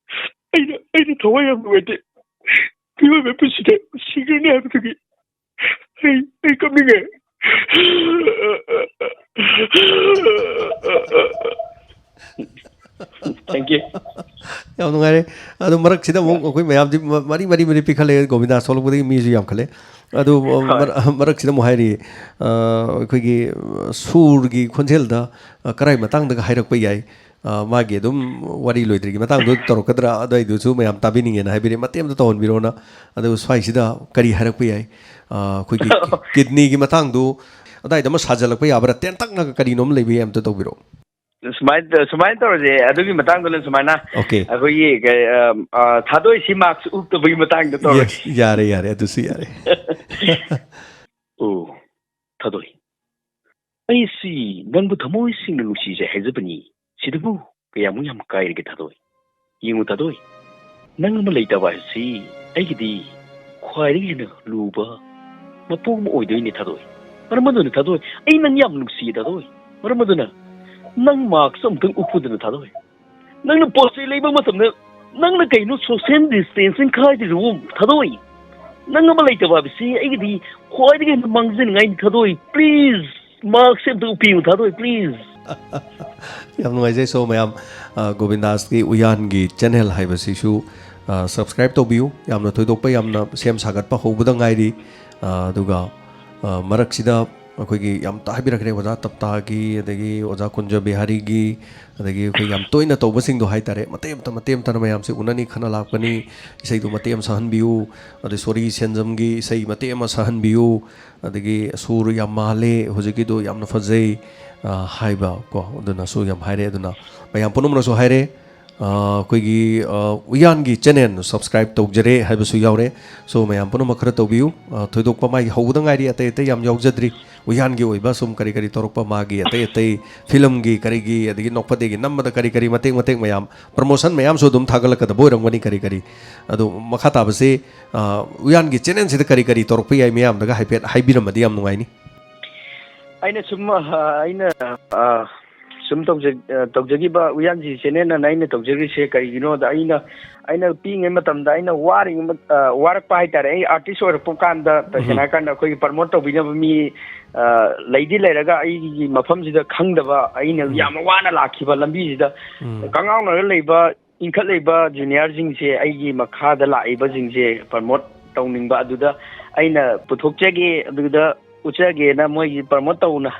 ꯑꯩꯅ, ꯑꯩꯅ ꯊꯋꯥꯏ ꯌꯥꯝ ꯅꯨꯡꯉꯥꯏꯇꯦ꯫ ꯃꯤꯑꯣꯏꯕ ꯄꯨꯟꯁꯤꯗ ꯁꯤꯈ꯭ꯔꯅꯤ ꯍꯥꯏꯕꯗꯨꯒꯤ ꯑꯩ, ꯑꯩ ꯀꯞꯅꯤꯡꯉꯦ꯫ Thank you. ꯌꯥꯝ ꯅꯨꯡꯉꯥꯏꯔꯦ꯫ ꯑꯗꯣ ꯃꯔꯛꯁꯤꯗ ꯑꯃꯨꯛ ꯑꯩꯈꯣꯏ ꯃꯌꯥꯝꯁꯤ ꯃ-, ꯃꯔꯤ, ꯃꯔꯤ, ꯃꯔꯤ ꯄꯤꯈꯠꯂꯛꯑꯦ꯫ ꯒꯣꯕꯤꯟꯗꯥꯁ ꯊꯣꯛꯂꯛꯄꯗꯒꯤ ꯃꯤꯁꯨ ꯌꯥꯝꯈꯠꯂꯦ꯫ ꯑꯗꯨ, ꯑ, ꯍꯣꯏ꯫ ꯃꯔ-, ꯃꯔꯛꯁꯤꯗ ꯑꯃꯨꯛ ꯍꯥꯏꯔꯤ, ꯑ, ꯑꯩꯈꯣꯏꯒꯤ, ꯑ, ꯁꯨꯔꯒꯤ ꯈꯣꯟꯖꯦꯜꯗ, ꯑ, ꯀꯔꯥꯏ ꯃꯇꯥꯡꯗꯒ ꯍꯥꯏꯔꯛꯄ ꯌꯥꯏ? ꯑ, ꯃꯥꯒꯤ ꯑꯗꯨꯝ ꯋꯥꯔꯤ ꯂꯣꯏꯗ꯭ꯔꯤꯒꯤ ꯃꯇꯥꯡꯗꯣ ꯇꯧꯔꯛꯀꯗ꯭ꯔꯥ? ꯑꯗꯨꯋꯥꯏꯗꯨꯁꯨ ꯃꯌꯥꯝ ꯇꯥꯕꯤꯅꯤꯡꯉꯦꯅ ꯍꯥꯏꯕꯤꯔꯦ꯫ ꯃꯇꯦꯛ ꯑꯝꯇ ꯇꯧꯍꯟꯕꯤꯔꯣꯅ꯫ ꯑꯗꯨꯒ ꯁ꯭ꯋꯥꯏꯁꯤꯗ ꯀꯔꯤ ꯍꯥꯏꯔꯛꯄ ꯌꯥꯏ? ꯑ, ꯑꯩꯈꯣꯏꯒꯤ ꯀꯤꯗꯅꯤꯒꯤ ꯃꯇꯥꯡꯗꯨ, ꯑꯗꯥꯏꯗ ꯑꯃ ꯁꯥꯖꯜꯂꯛꯄ ꯌꯥꯕ꯭ꯔꯥ? ꯇꯦꯟꯇꯛꯅ ꯀꯔꯤꯅꯣꯝ ꯂꯩꯕ ꯌꯥꯏ, ꯑꯝꯇ ꯇꯧꯕꯤꯔꯛꯑꯣ꯫ ꯁꯨꯃꯥꯏꯅ ꯁꯨꯃꯥꯏꯅ ꯇꯧꯔꯁꯦ꯫ ꯑꯗꯨꯒꯤ ꯃꯇꯥꯡꯗꯨꯅ ꯁꯨꯃꯥꯏꯅ Okay. ꯑꯩꯈꯣꯏꯒꯤ ꯀꯩ, ꯑ, ꯑ, ꯊꯥꯗꯣꯏꯁꯤ ꯃꯥꯛꯁ ꯎꯞꯇꯕꯒꯤ ꯃꯇꯥꯡꯗ ꯇꯧꯔꯁꯤ꯫ Yes, ꯌꯥꯔꯦ, ꯌꯥꯔꯦ, ꯑꯗꯨꯁꯨ ꯌꯥꯔꯦ꯫ ꯑꯣ, ꯊꯥꯗꯣꯏ, ꯑꯩꯁꯤ ꯅꯪꯕꯨ ꯊꯃꯣꯏ ꯁꯦꯡꯅ ꯅꯨꯡꯁꯤꯖꯩ ꯍꯥꯏꯖꯕꯅꯤ꯫ ꯁꯤꯗꯕꯨ ꯀꯌꯥꯃꯨꯛ ꯌꯥꯝ ꯀꯥꯏꯔꯒꯦ ꯊꯥꯗꯣꯏ? ꯌꯦꯡꯉꯨ ꯊꯥꯗꯣꯏ, ꯅꯪ ꯑꯃ ꯂꯩꯇꯕ ꯍꯥꯏꯕꯁꯤ ꯑꯩꯒꯤꯗꯤ ꯈ꯭ꯋꯥꯏꯗꯒꯤ ꯍꯦꯟꯅ ꯂꯨꯕ ꯃꯄꯣꯛ ꯑꯃ ꯑꯣꯏꯗꯣꯏꯅꯦ ꯊꯥꯗꯣꯏ꯫ ꯃꯔꯝ ꯑꯗꯨꯅ ꯊꯥꯗꯣꯏ, ꯑꯩ ꯅꯪ ꯌꯥꯝ ꯅꯨꯡꯁꯤꯌꯦ ꯊꯥꯗꯣꯏ꯫ ꯃꯔꯝ ꯑꯗꯨꯅ ꯅꯪ ꯃꯥꯛꯁ ꯑꯝꯇꯪ ꯎꯞꯄꯨꯗꯅ ꯊꯥꯗꯣꯏ꯫ ꯅꯪꯅ ꯄꯣꯠ ꯆꯩ ꯂꯩꯕ ꯃꯇꯝꯗ ꯅꯪꯅ ꯀꯩꯅꯣ social distancing ꯈꯥꯏꯗ꯭ꯔꯤꯗꯨꯕꯨ ꯊꯥꯗꯣꯏ? ꯅꯪ ꯑꯃ ꯂꯩꯇꯕ ꯍꯥꯏꯕꯁꯤ ꯑꯩꯒꯤꯗꯤ ꯈ꯭ꯋꯥꯏꯗꯒꯤ ꯍꯦꯟꯅ ꯃꯥꯡꯖꯅꯤꯡꯉꯥꯏꯅꯤ ꯊꯥꯗꯣꯏ꯫ Please, ꯃꯥꯛꯁ ꯑꯝꯇ ꯎꯞꯄꯤꯌꯨ ꯊꯥꯗꯣꯏ, please꯫ ꯌꯥꯝ ꯅꯨꯡꯉꯥꯏꯖꯩ꯫ So ꯃꯌꯥꯝ, ꯑ, ꯒꯣꯕꯤꯟꯗꯥꯁꯀꯤ ꯎꯌꯥꯟꯒꯤ channel ꯍꯥꯏꯕꯁꯤꯁꯨ, ꯑ, subscribe ꯇꯧꯕꯤꯌꯨ꯫ ꯌꯥꯝꯅ ꯊꯣꯏꯗꯣꯛꯄ, ꯌꯥꯝꯅ ꯁꯦꯝ ꯁꯥꯒꯠꯄ ꯍꯧꯕꯗ ꯉꯥꯏꯔꯤ꯫ ꯑ, ꯑꯗꯨꯒ, ꯑ, ꯃꯔꯛꯁꯤꯗ ꯑꯩꯈꯣꯏꯒꯤ ꯌꯥꯝ ꯍꯥꯏꯕꯤꯔꯛꯈ꯭ꯔꯦ, ꯑꯣꯖꯥ ꯇꯞꯇꯥꯒꯤ, ꯑꯗꯒꯤ ꯑꯣꯖꯥ ꯀꯨꯟꯖ ꯕꯤꯍꯥꯔꯤꯒꯤ, ꯑꯗꯒꯤ ꯑꯩꯈꯣꯏ ꯌꯥꯝ ꯇꯣꯏꯅ ꯇꯧꯕꯁꯤꯡꯗꯣ ꯍꯥꯏꯇꯥꯔꯦ, ꯃꯇꯦꯛ ꯑꯃꯇ, ꯃꯇꯦꯛ ꯑꯃꯇꯅ ꯃꯌꯥꯝꯁꯦ ꯎꯅꯅꯤ ꯈꯟꯅ ꯂꯥꯛꯄꯅꯤ꯫ ꯏꯁꯩꯗꯣ ꯃꯇꯦꯛ ꯑꯃ ꯁꯛꯍꯟꯕꯤꯌꯨ, ꯑꯗꯩ ꯁꯣꯔꯤ ꯁꯦꯟꯖꯝꯒꯤ ꯏꯁꯩ ꯃꯇꯦꯛ ꯑꯃ ꯁꯛꯍꯟꯕꯤꯌꯨ, ꯑꯗꯒꯤ ꯁꯨꯔ ꯌꯥꯝ ꯃꯥꯜꯂꯦ ꯍꯧꯖꯤꯛꯀꯤꯗꯣ, ꯌꯥꯝꯅ ꯐꯖꯩ, ꯑ, ꯍꯥꯏꯕ ꯀꯣ, ꯑꯗꯨꯅꯁꯨ ꯌꯥꯝ ꯍꯥꯏꯔꯦ꯫ ꯑꯗꯨꯅ ꯃꯌꯥꯝ ꯄꯨꯝꯅꯃꯛꯅꯁꯨ ꯍꯥꯏꯔꯦ, ꯑ, ꯑꯩꯈꯣꯏꯒꯤ, ꯑ, ꯎꯌꯥꯟꯒꯤ channel subscribe ꯇꯧꯖꯔꯦ ꯍꯥꯏꯕꯁꯨ ꯌꯥꯎꯔꯦ꯫ So ꯃꯌꯥꯝ ꯄꯨꯝꯅꯃꯛ ꯈꯔ ꯇꯧꯕꯤꯌꯨ꯫ ꯑ, ꯊꯣꯏꯗꯣꯛꯄ ꯃꯥꯒꯤ ꯍꯧꯕꯗ ꯉꯥꯏꯔꯤ, ꯑꯇꯩ ꯑꯇꯩ ꯌꯥꯝ ꯌꯥꯎꯖꯗ꯭ꯔꯤ꯫ ꯎꯌꯥꯟꯒꯤ ꯑꯣꯏꯕ ꯁꯨꯝ ꯀꯔꯤ ꯀꯔꯤ ꯇꯧꯔꯛꯄ, ꯃꯥꯒꯤ ꯑꯇꯩ ꯑꯇꯩ ꯐꯤꯂꯝꯒꯤ, ꯀꯔꯤꯒꯤ, ꯑꯗꯒꯤ ꯅꯣꯛꯐꯗꯦꯒꯤ ꯅꯝꯕꯗ ꯀꯔꯤ ꯀꯔꯤ ꯃꯇꯦꯛ ꯃꯇꯦꯛ ꯃꯌꯥꯝ, promotion ꯃꯌꯥꯝꯁꯨ ꯑꯗꯨꯝ ꯊꯥꯒꯠꯂꯛꯀꯗꯕ ꯑꯣꯏꯔꯝꯒꯅꯤ꯫ ꯀꯔꯤ ꯀꯔꯤ, ꯑꯗꯣ ꯃꯈꯥ ꯇꯥꯕꯁꯤ, ꯑ, ꯎꯌꯥꯟꯒꯤ channelꯁꯤꯗ ꯀꯔꯤ ꯀꯔꯤ ꯇꯧꯔꯛꯄ ꯌꯥꯏ, ꯃꯌꯥꯝꯗꯒ ꯍꯥꯏꯐꯦꯠ ꯍꯥꯏꯕꯤꯔꯝꯃꯗꯤ ꯌꯥꯝ ꯅꯨꯡꯉꯥꯏꯅꯤ꯫ ꯑꯩꯅ ꯁꯨꯝ, ꯑ, ꯑꯩꯅ, ꯑ, ꯁꯨꯝ ꯇꯧꯖ-, ꯑ, ꯇꯧꯖꯈꯤꯕ ꯎꯌꯥꯟꯁꯤ channelꯅ ꯑꯩꯅ ꯇꯧꯖꯈ꯭ꯔꯤꯁꯦ ꯀꯔꯤꯒꯤꯅꯣꯗ, ꯑꯩꯅ, ꯑꯩꯅ ꯄꯤꯛꯏꯉꯩ ꯃꯇꯝꯗ ꯑꯩꯅ ꯋꯥꯔꯤꯉꯩ ꯃꯠ-, ꯑ, ꯋꯥꯔꯛꯄ ꯍꯥꯏꯇꯥꯔꯦ꯫ ꯑꯩ artist ꯑꯣꯏꯔꯛꯄ ꯀꯥꯟꯗ, ꯇꯁꯦꯡꯅ ꯍꯥꯏꯔꯀꯥꯟꯗ ꯑꯩꯈꯣꯏꯒꯤ promote ꯇꯧꯕꯤꯅꯕ ꯃꯤ, ꯑ, ꯂꯩꯗꯤ ꯂꯩꯔꯒ ꯑꯩꯒꯤ ꯃꯐꯝꯁꯤꯗ ꯈꯪꯗꯕ, ꯑꯩꯅ ꯌꯥꯝꯅ ꯋꯥꯅ ꯂꯥꯛꯈꯤꯕ ꯂꯝꯕꯤꯁꯤꯗ ꯀꯉꯥꯎꯅꯔ ꯂꯩꯕ ꯏꯟꯈꯠꯂꯛꯏꯕ juniorꯁꯤꯡꯁꯦ, ꯑꯩꯒꯤ ꯃꯈꯥꯗ ꯂꯥꯛꯏꯕꯁꯤꯡꯁꯦ promote ꯇꯧꯅꯤꯡꯕ, ꯑꯗꯨꯗ ꯑꯩꯅ ꯄꯨꯊꯣꯛꯆꯒꯦ, ꯑꯗꯨꯗ ꯎꯠꯆꯒꯦꯅ ꯃꯣꯏꯒꯤ promote ꯇꯧꯅ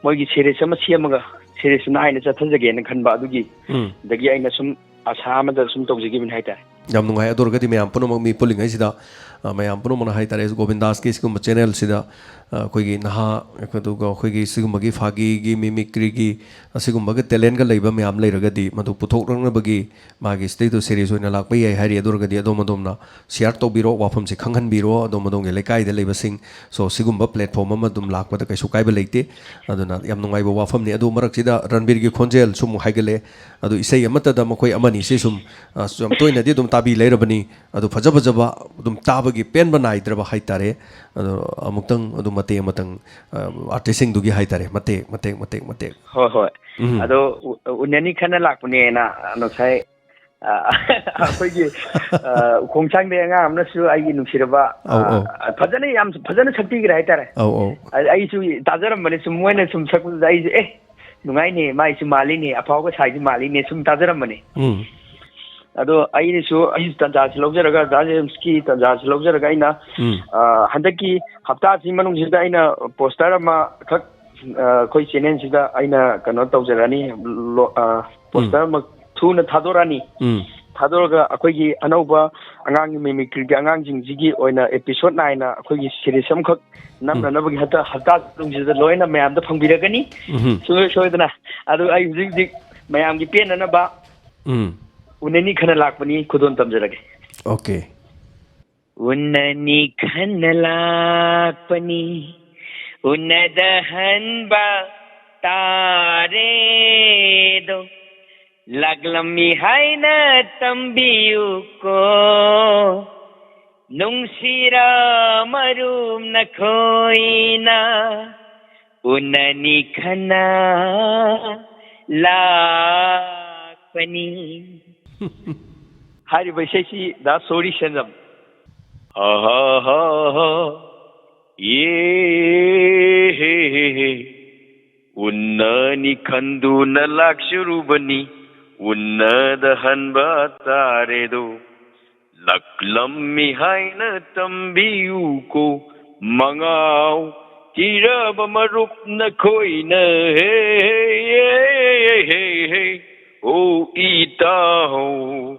ꯃꯣꯏꯒꯤ series ꯑꯃ ꯁꯦꯝꯃꯒ series ꯅꯥꯏꯅ ꯆꯠꯊꯖꯒꯦꯅ ꯈꯟꯕ, ꯑꯗꯨꯒꯤ ꯎꯝ꯫ ꯑꯗꯒꯤ ꯑꯩꯅ ꯁꯨꯝ ꯑꯁꯥ ꯑꯃꯗ ꯁꯨꯝ ꯇꯧꯖꯈꯤꯕꯅꯤ ꯍꯥꯏꯇꯥꯔꯦ꯫ ꯌꯥꯝ ꯅꯨꯡꯉꯥꯏ꯫ ꯑꯗꯨ ꯑꯣꯏꯔꯒꯗꯤ ꯃꯌꯥꯝ ꯄꯨꯝꯅꯃꯛ ꯃꯤ ꯄꯨꯜꯂꯤꯉꯩꯁꯤꯗ, ꯑ, ꯃꯌꯥꯝ ꯄꯨꯝꯅꯃꯛꯅ ꯍꯥꯏꯇꯥꯔꯦ, ꯒꯣꯕꯤꯟꯗꯥꯁꯀꯤ ꯁꯤꯒꯨꯝꯕ ꯆꯦꯅꯦꯜꯁꯤꯗ, ꯑ, ꯑꯩꯈꯣꯏꯒꯤ ꯅꯍꯥ, ꯑꯗꯨꯒ ꯑꯩꯈꯣꯏꯒꯤ ꯁꯤꯒꯨꯝꯕꯒꯤ ꯐꯥꯒꯤꯒꯤ, ꯃꯤꯃꯤꯀ꯭ꯔꯤꯒꯤ, ꯑꯁꯤꯒꯨꯝꯕꯒꯤ ꯇꯦꯂꯦꯟꯒ ꯂꯩꯕ ꯃꯌꯥꯝ ꯂꯩꯔꯒꯗꯤ ꯃꯗꯨ ꯄꯨꯊꯣꯛꯂꯛꯅꯕꯒꯤ ꯃꯥꯒꯤ ꯁꯤꯗꯩꯗ ꯁꯦꯔꯤꯁ ꯑꯣꯏꯅ ꯂꯥꯛꯄ ꯌꯥꯏ ꯍꯥꯏꯔꯤ꯫ ꯑꯗꯨ ꯑꯣꯏꯔꯒꯗꯤ ꯑꯗꯣꯝ ꯑꯗꯣꯝꯅ ꯁꯤꯌꯥꯔ ꯇꯧꯕꯤꯔꯣ, ꯋꯥꯐꯝꯁꯦ ꯈꯪꯍꯟꯕꯤꯔꯣ ꯑꯗꯣꯝ ꯑꯗꯣꯝꯒꯤ ꯂꯩꯀꯥꯏꯗ ꯂꯩꯕꯁꯤꯡ꯫ So, ꯁꯤꯒꯨꯝꯕ ꯄ꯭ꯂꯦꯠꯐꯣꯝ ꯑꯃ ꯑꯗꯨꯝ ꯂꯥꯛꯄꯗ ꯀꯩꯁꯨ ꯀꯥꯏꯕ ꯂꯩꯇꯦ꯫ ꯑꯗꯨꯅ ꯌꯥꯝ ꯅꯨꯡꯉꯥꯏꯕ ꯋꯥꯐꯝꯅꯤ꯫ ꯑꯗꯨ ꯃꯔꯛꯁꯤꯗ ꯔꯟꯕꯤꯔꯒꯤ ꯈꯣꯟꯖꯦꯜꯁꯨ ꯑꯃꯨꯛ ꯍꯥꯏꯒꯠꯂꯛꯑꯦ꯫ ꯑꯗꯨ ꯏꯁꯩ ꯑꯃꯠꯇꯗ ꯃꯈꯣꯏ ꯑꯃꯅꯤꯁꯤ ꯁꯨꯝ, ꯑ, ꯌꯥꯝ ꯇꯣꯏꯅꯗꯤ ꯑꯗꯨꯝ ꯇꯥꯕꯤ ꯂꯩꯔꯕꯅꯤ꯫ ꯑꯗꯨ ꯐꯖ ꯐꯖꯕ ꯑꯗꯨꯝ ꯇꯥꯕꯒꯤ ꯄꯦꯟꯕ ꯅꯥꯏꯗ꯭ꯔꯕ ꯍꯥꯏꯇꯥꯔꯦ꯫ ꯑꯗꯣ ꯑꯃꯨꯛꯇꯪ ꯑꯗꯨꯝ ꯃꯇꯦꯛ ꯑꯃꯇꯪ, ꯑ, ꯑꯥꯔꯇꯤꯁꯁꯤꯡꯗꯨꯒꯤ ꯍꯥꯏꯇꯥꯔꯦ, ꯃꯇꯦꯛ, ꯃꯇꯦꯛ, ꯃꯇꯦꯛ, ꯃꯇꯦꯛ꯫ ꯍꯣꯏ, ꯍꯣꯏ꯫ ꯎꯝ꯫ ꯑꯗꯣ ꯎ-, ꯎꯅꯅꯤ ꯈꯟꯅ ꯂꯥꯛꯄꯅꯦꯅ ꯉꯁꯥꯏ, ꯑ, ꯑꯩꯈꯣꯏꯒꯤ, ꯑ, ꯎꯈꯣꯡꯁꯥꯡꯗꯩ ꯑꯉꯥꯡ ꯑꯃꯅꯁꯨ ꯑꯩꯒꯤ ꯅꯨꯡꯁꯤꯔꯕ, ꯑꯧ, ꯑ, ꯑꯧ꯫ ꯐꯖꯅ, ꯌꯥꯝ ꯐꯖꯅ ꯁꯛꯄꯤꯈ꯭ꯔꯦ ꯍꯥꯏꯇꯥꯔꯦ꯫ ꯑꯧ, ꯑꯧ꯫ ꯑ-, ꯑꯩꯁꯨ ꯇꯥꯖꯔꯝꯕꯅꯦ, ꯁꯨꯝ ꯃꯣꯏꯅ ꯁꯨꯝ ꯁꯛꯄꯗꯨꯗ ꯑꯩꯁꯦ, "ꯑꯦ, ꯅꯨꯡꯉꯥꯏꯅꯦ, ꯃꯥꯏꯁꯨ ꯃꯥꯜꯂꯤꯅꯦ, ꯑꯐꯥꯎꯕ ꯁꯥꯏꯁꯨ ꯃꯥꯜꯂꯤꯅꯦ", ꯁꯨꯝ ꯇꯥꯖꯔꯝꯕꯅꯦ꯫ ꯎꯝ꯫ ꯑꯗꯣ ꯑꯩꯅꯁꯨ, ꯑꯩꯁꯨ ꯇꯥꯟꯖꯥꯁꯤ ꯂꯧꯖꯔꯒ, ꯗꯥ ꯖꯦꯝꯁꯀꯤ ꯇꯥꯟꯖꯥꯁꯤ ꯂꯧꯖꯔꯒ ꯑꯩꯅ, ꯎꯝ꯫ ꯑ, ꯍꯟꯗꯛꯀꯤ ꯍꯞꯇꯥꯁꯤ ꯃꯅꯨꯡꯁꯤꯗ ꯑꯩꯅ ꯄꯣꯁꯇꯔ ꯑꯃꯈꯛ, ꯑ, ꯑꯩꯈꯣꯏ ꯆꯦꯅꯦꯜꯁꯤꯗ ꯑꯩꯅ ꯀꯩꯅꯣ ꯇꯧꯖꯔꯅꯤ, ꯂꯣ-, ꯑ, ꯎꯝ꯫ ꯄꯣꯁꯇꯔ ꯑꯃ ꯊꯨꯅ ꯊꯥꯗꯣꯔꯛꯑꯅꯤ꯫ ꯎꯝ꯫ ꯊꯥꯗꯣꯔꯒ ꯑꯩꯈꯣꯏꯒꯤ ꯑꯅꯧꯕ ꯑꯉꯥꯡꯒꯤ ꯃꯤꯃꯤꯀ꯭ꯔꯤꯒꯤ ꯑꯉꯥꯡꯁꯤꯡꯁꯤꯒꯤ ꯑꯣꯏꯅ ꯑꯦꯄꯤꯁꯣꯠ ꯅꯥꯏꯅ ꯑꯩꯈꯣꯏꯒꯤ ꯁꯤꯔꯤꯁ ꯑꯃꯈꯛ ꯎꯝ꯫ ꯅꯝꯅꯅꯕꯒꯤ ꯍꯟꯗꯛ ꯍꯞꯇꯥ ꯃꯅꯨꯡꯁꯤꯗ ꯂꯣꯏꯅ ꯃꯌꯥꯝꯗ ꯐꯪꯕꯤꯔꯒꯅꯤ꯫ ꯎꯝꯍꯨꯝ꯫ ꯁꯨꯡꯁꯣꯏ ꯁꯣꯏꯗꯅ꯫ ꯑꯗꯨ ꯑꯩ ꯍꯧꯖꯤꯛ ꯍꯧꯖꯤꯛ ꯃꯌꯥꯝꯒꯤ ꯄꯦꯟꯅꯅꯕ ꯎꯝ꯫ ꯎꯅꯅꯤ ꯈꯟꯅ ꯂꯥꯛꯄꯅꯤ, ꯈꯨꯗꯣꯜ ꯇꯝꯖꯔꯒꯦ꯫ ꯑꯣꯀꯦ꯫ ꯎꯅꯅꯤ ꯈꯟꯅ ꯂꯥꯛꯄꯅꯤ, ꯎꯅꯗꯍꯟꯕ ꯇꯥꯔꯦꯗꯣ, ꯂꯥꯛꯂꯝꯃꯤ ꯍꯥꯏꯅ ꯇꯝꯕꯤꯌꯨꯀꯣ, ꯅꯨꯡꯁꯤꯔ ꯃꯔꯨꯞ ꯅꯈꯣꯏꯅ꯫ ꯎꯅꯅꯤ ꯈꯟꯅ ꯂꯥꯛꯄꯅꯤ꯫ ꯍꯥꯏꯔꯤꯕ ꯏꯁꯩꯁꯤ ꯗꯥ ꯁꯣꯔꯤ ꯁꯦꯟꯖꯝ꯫ ꯑꯍꯥ ꯍꯥ ꯍꯥ, ꯌꯦ ꯍꯦ ꯍꯦ ꯍꯦ, ꯎꯟꯅꯅꯤ ꯈꯟꯗꯨꯅ ꯂꯥꯛꯆꯔꯨꯕꯅꯤ, ꯎꯟꯅꯗ ꯍꯟꯕ ꯇꯥꯔꯦꯗꯣ꯫ ꯂꯥꯛꯂꯝꯃꯤ ꯍꯥꯏꯅ ꯇꯝꯕꯤꯌꯨꯀꯣ, ꯃꯉꯥꯎ ꯊꯤꯔꯕ ꯃꯔꯨꯞ ꯅꯈꯣꯏꯅ꯫ ꯍꯦ, ꯍꯦ, ꯍꯦ, ꯍꯦ, ꯍꯦ, ꯍꯦ, ꯑꯣ ꯏꯇꯥꯎ꯫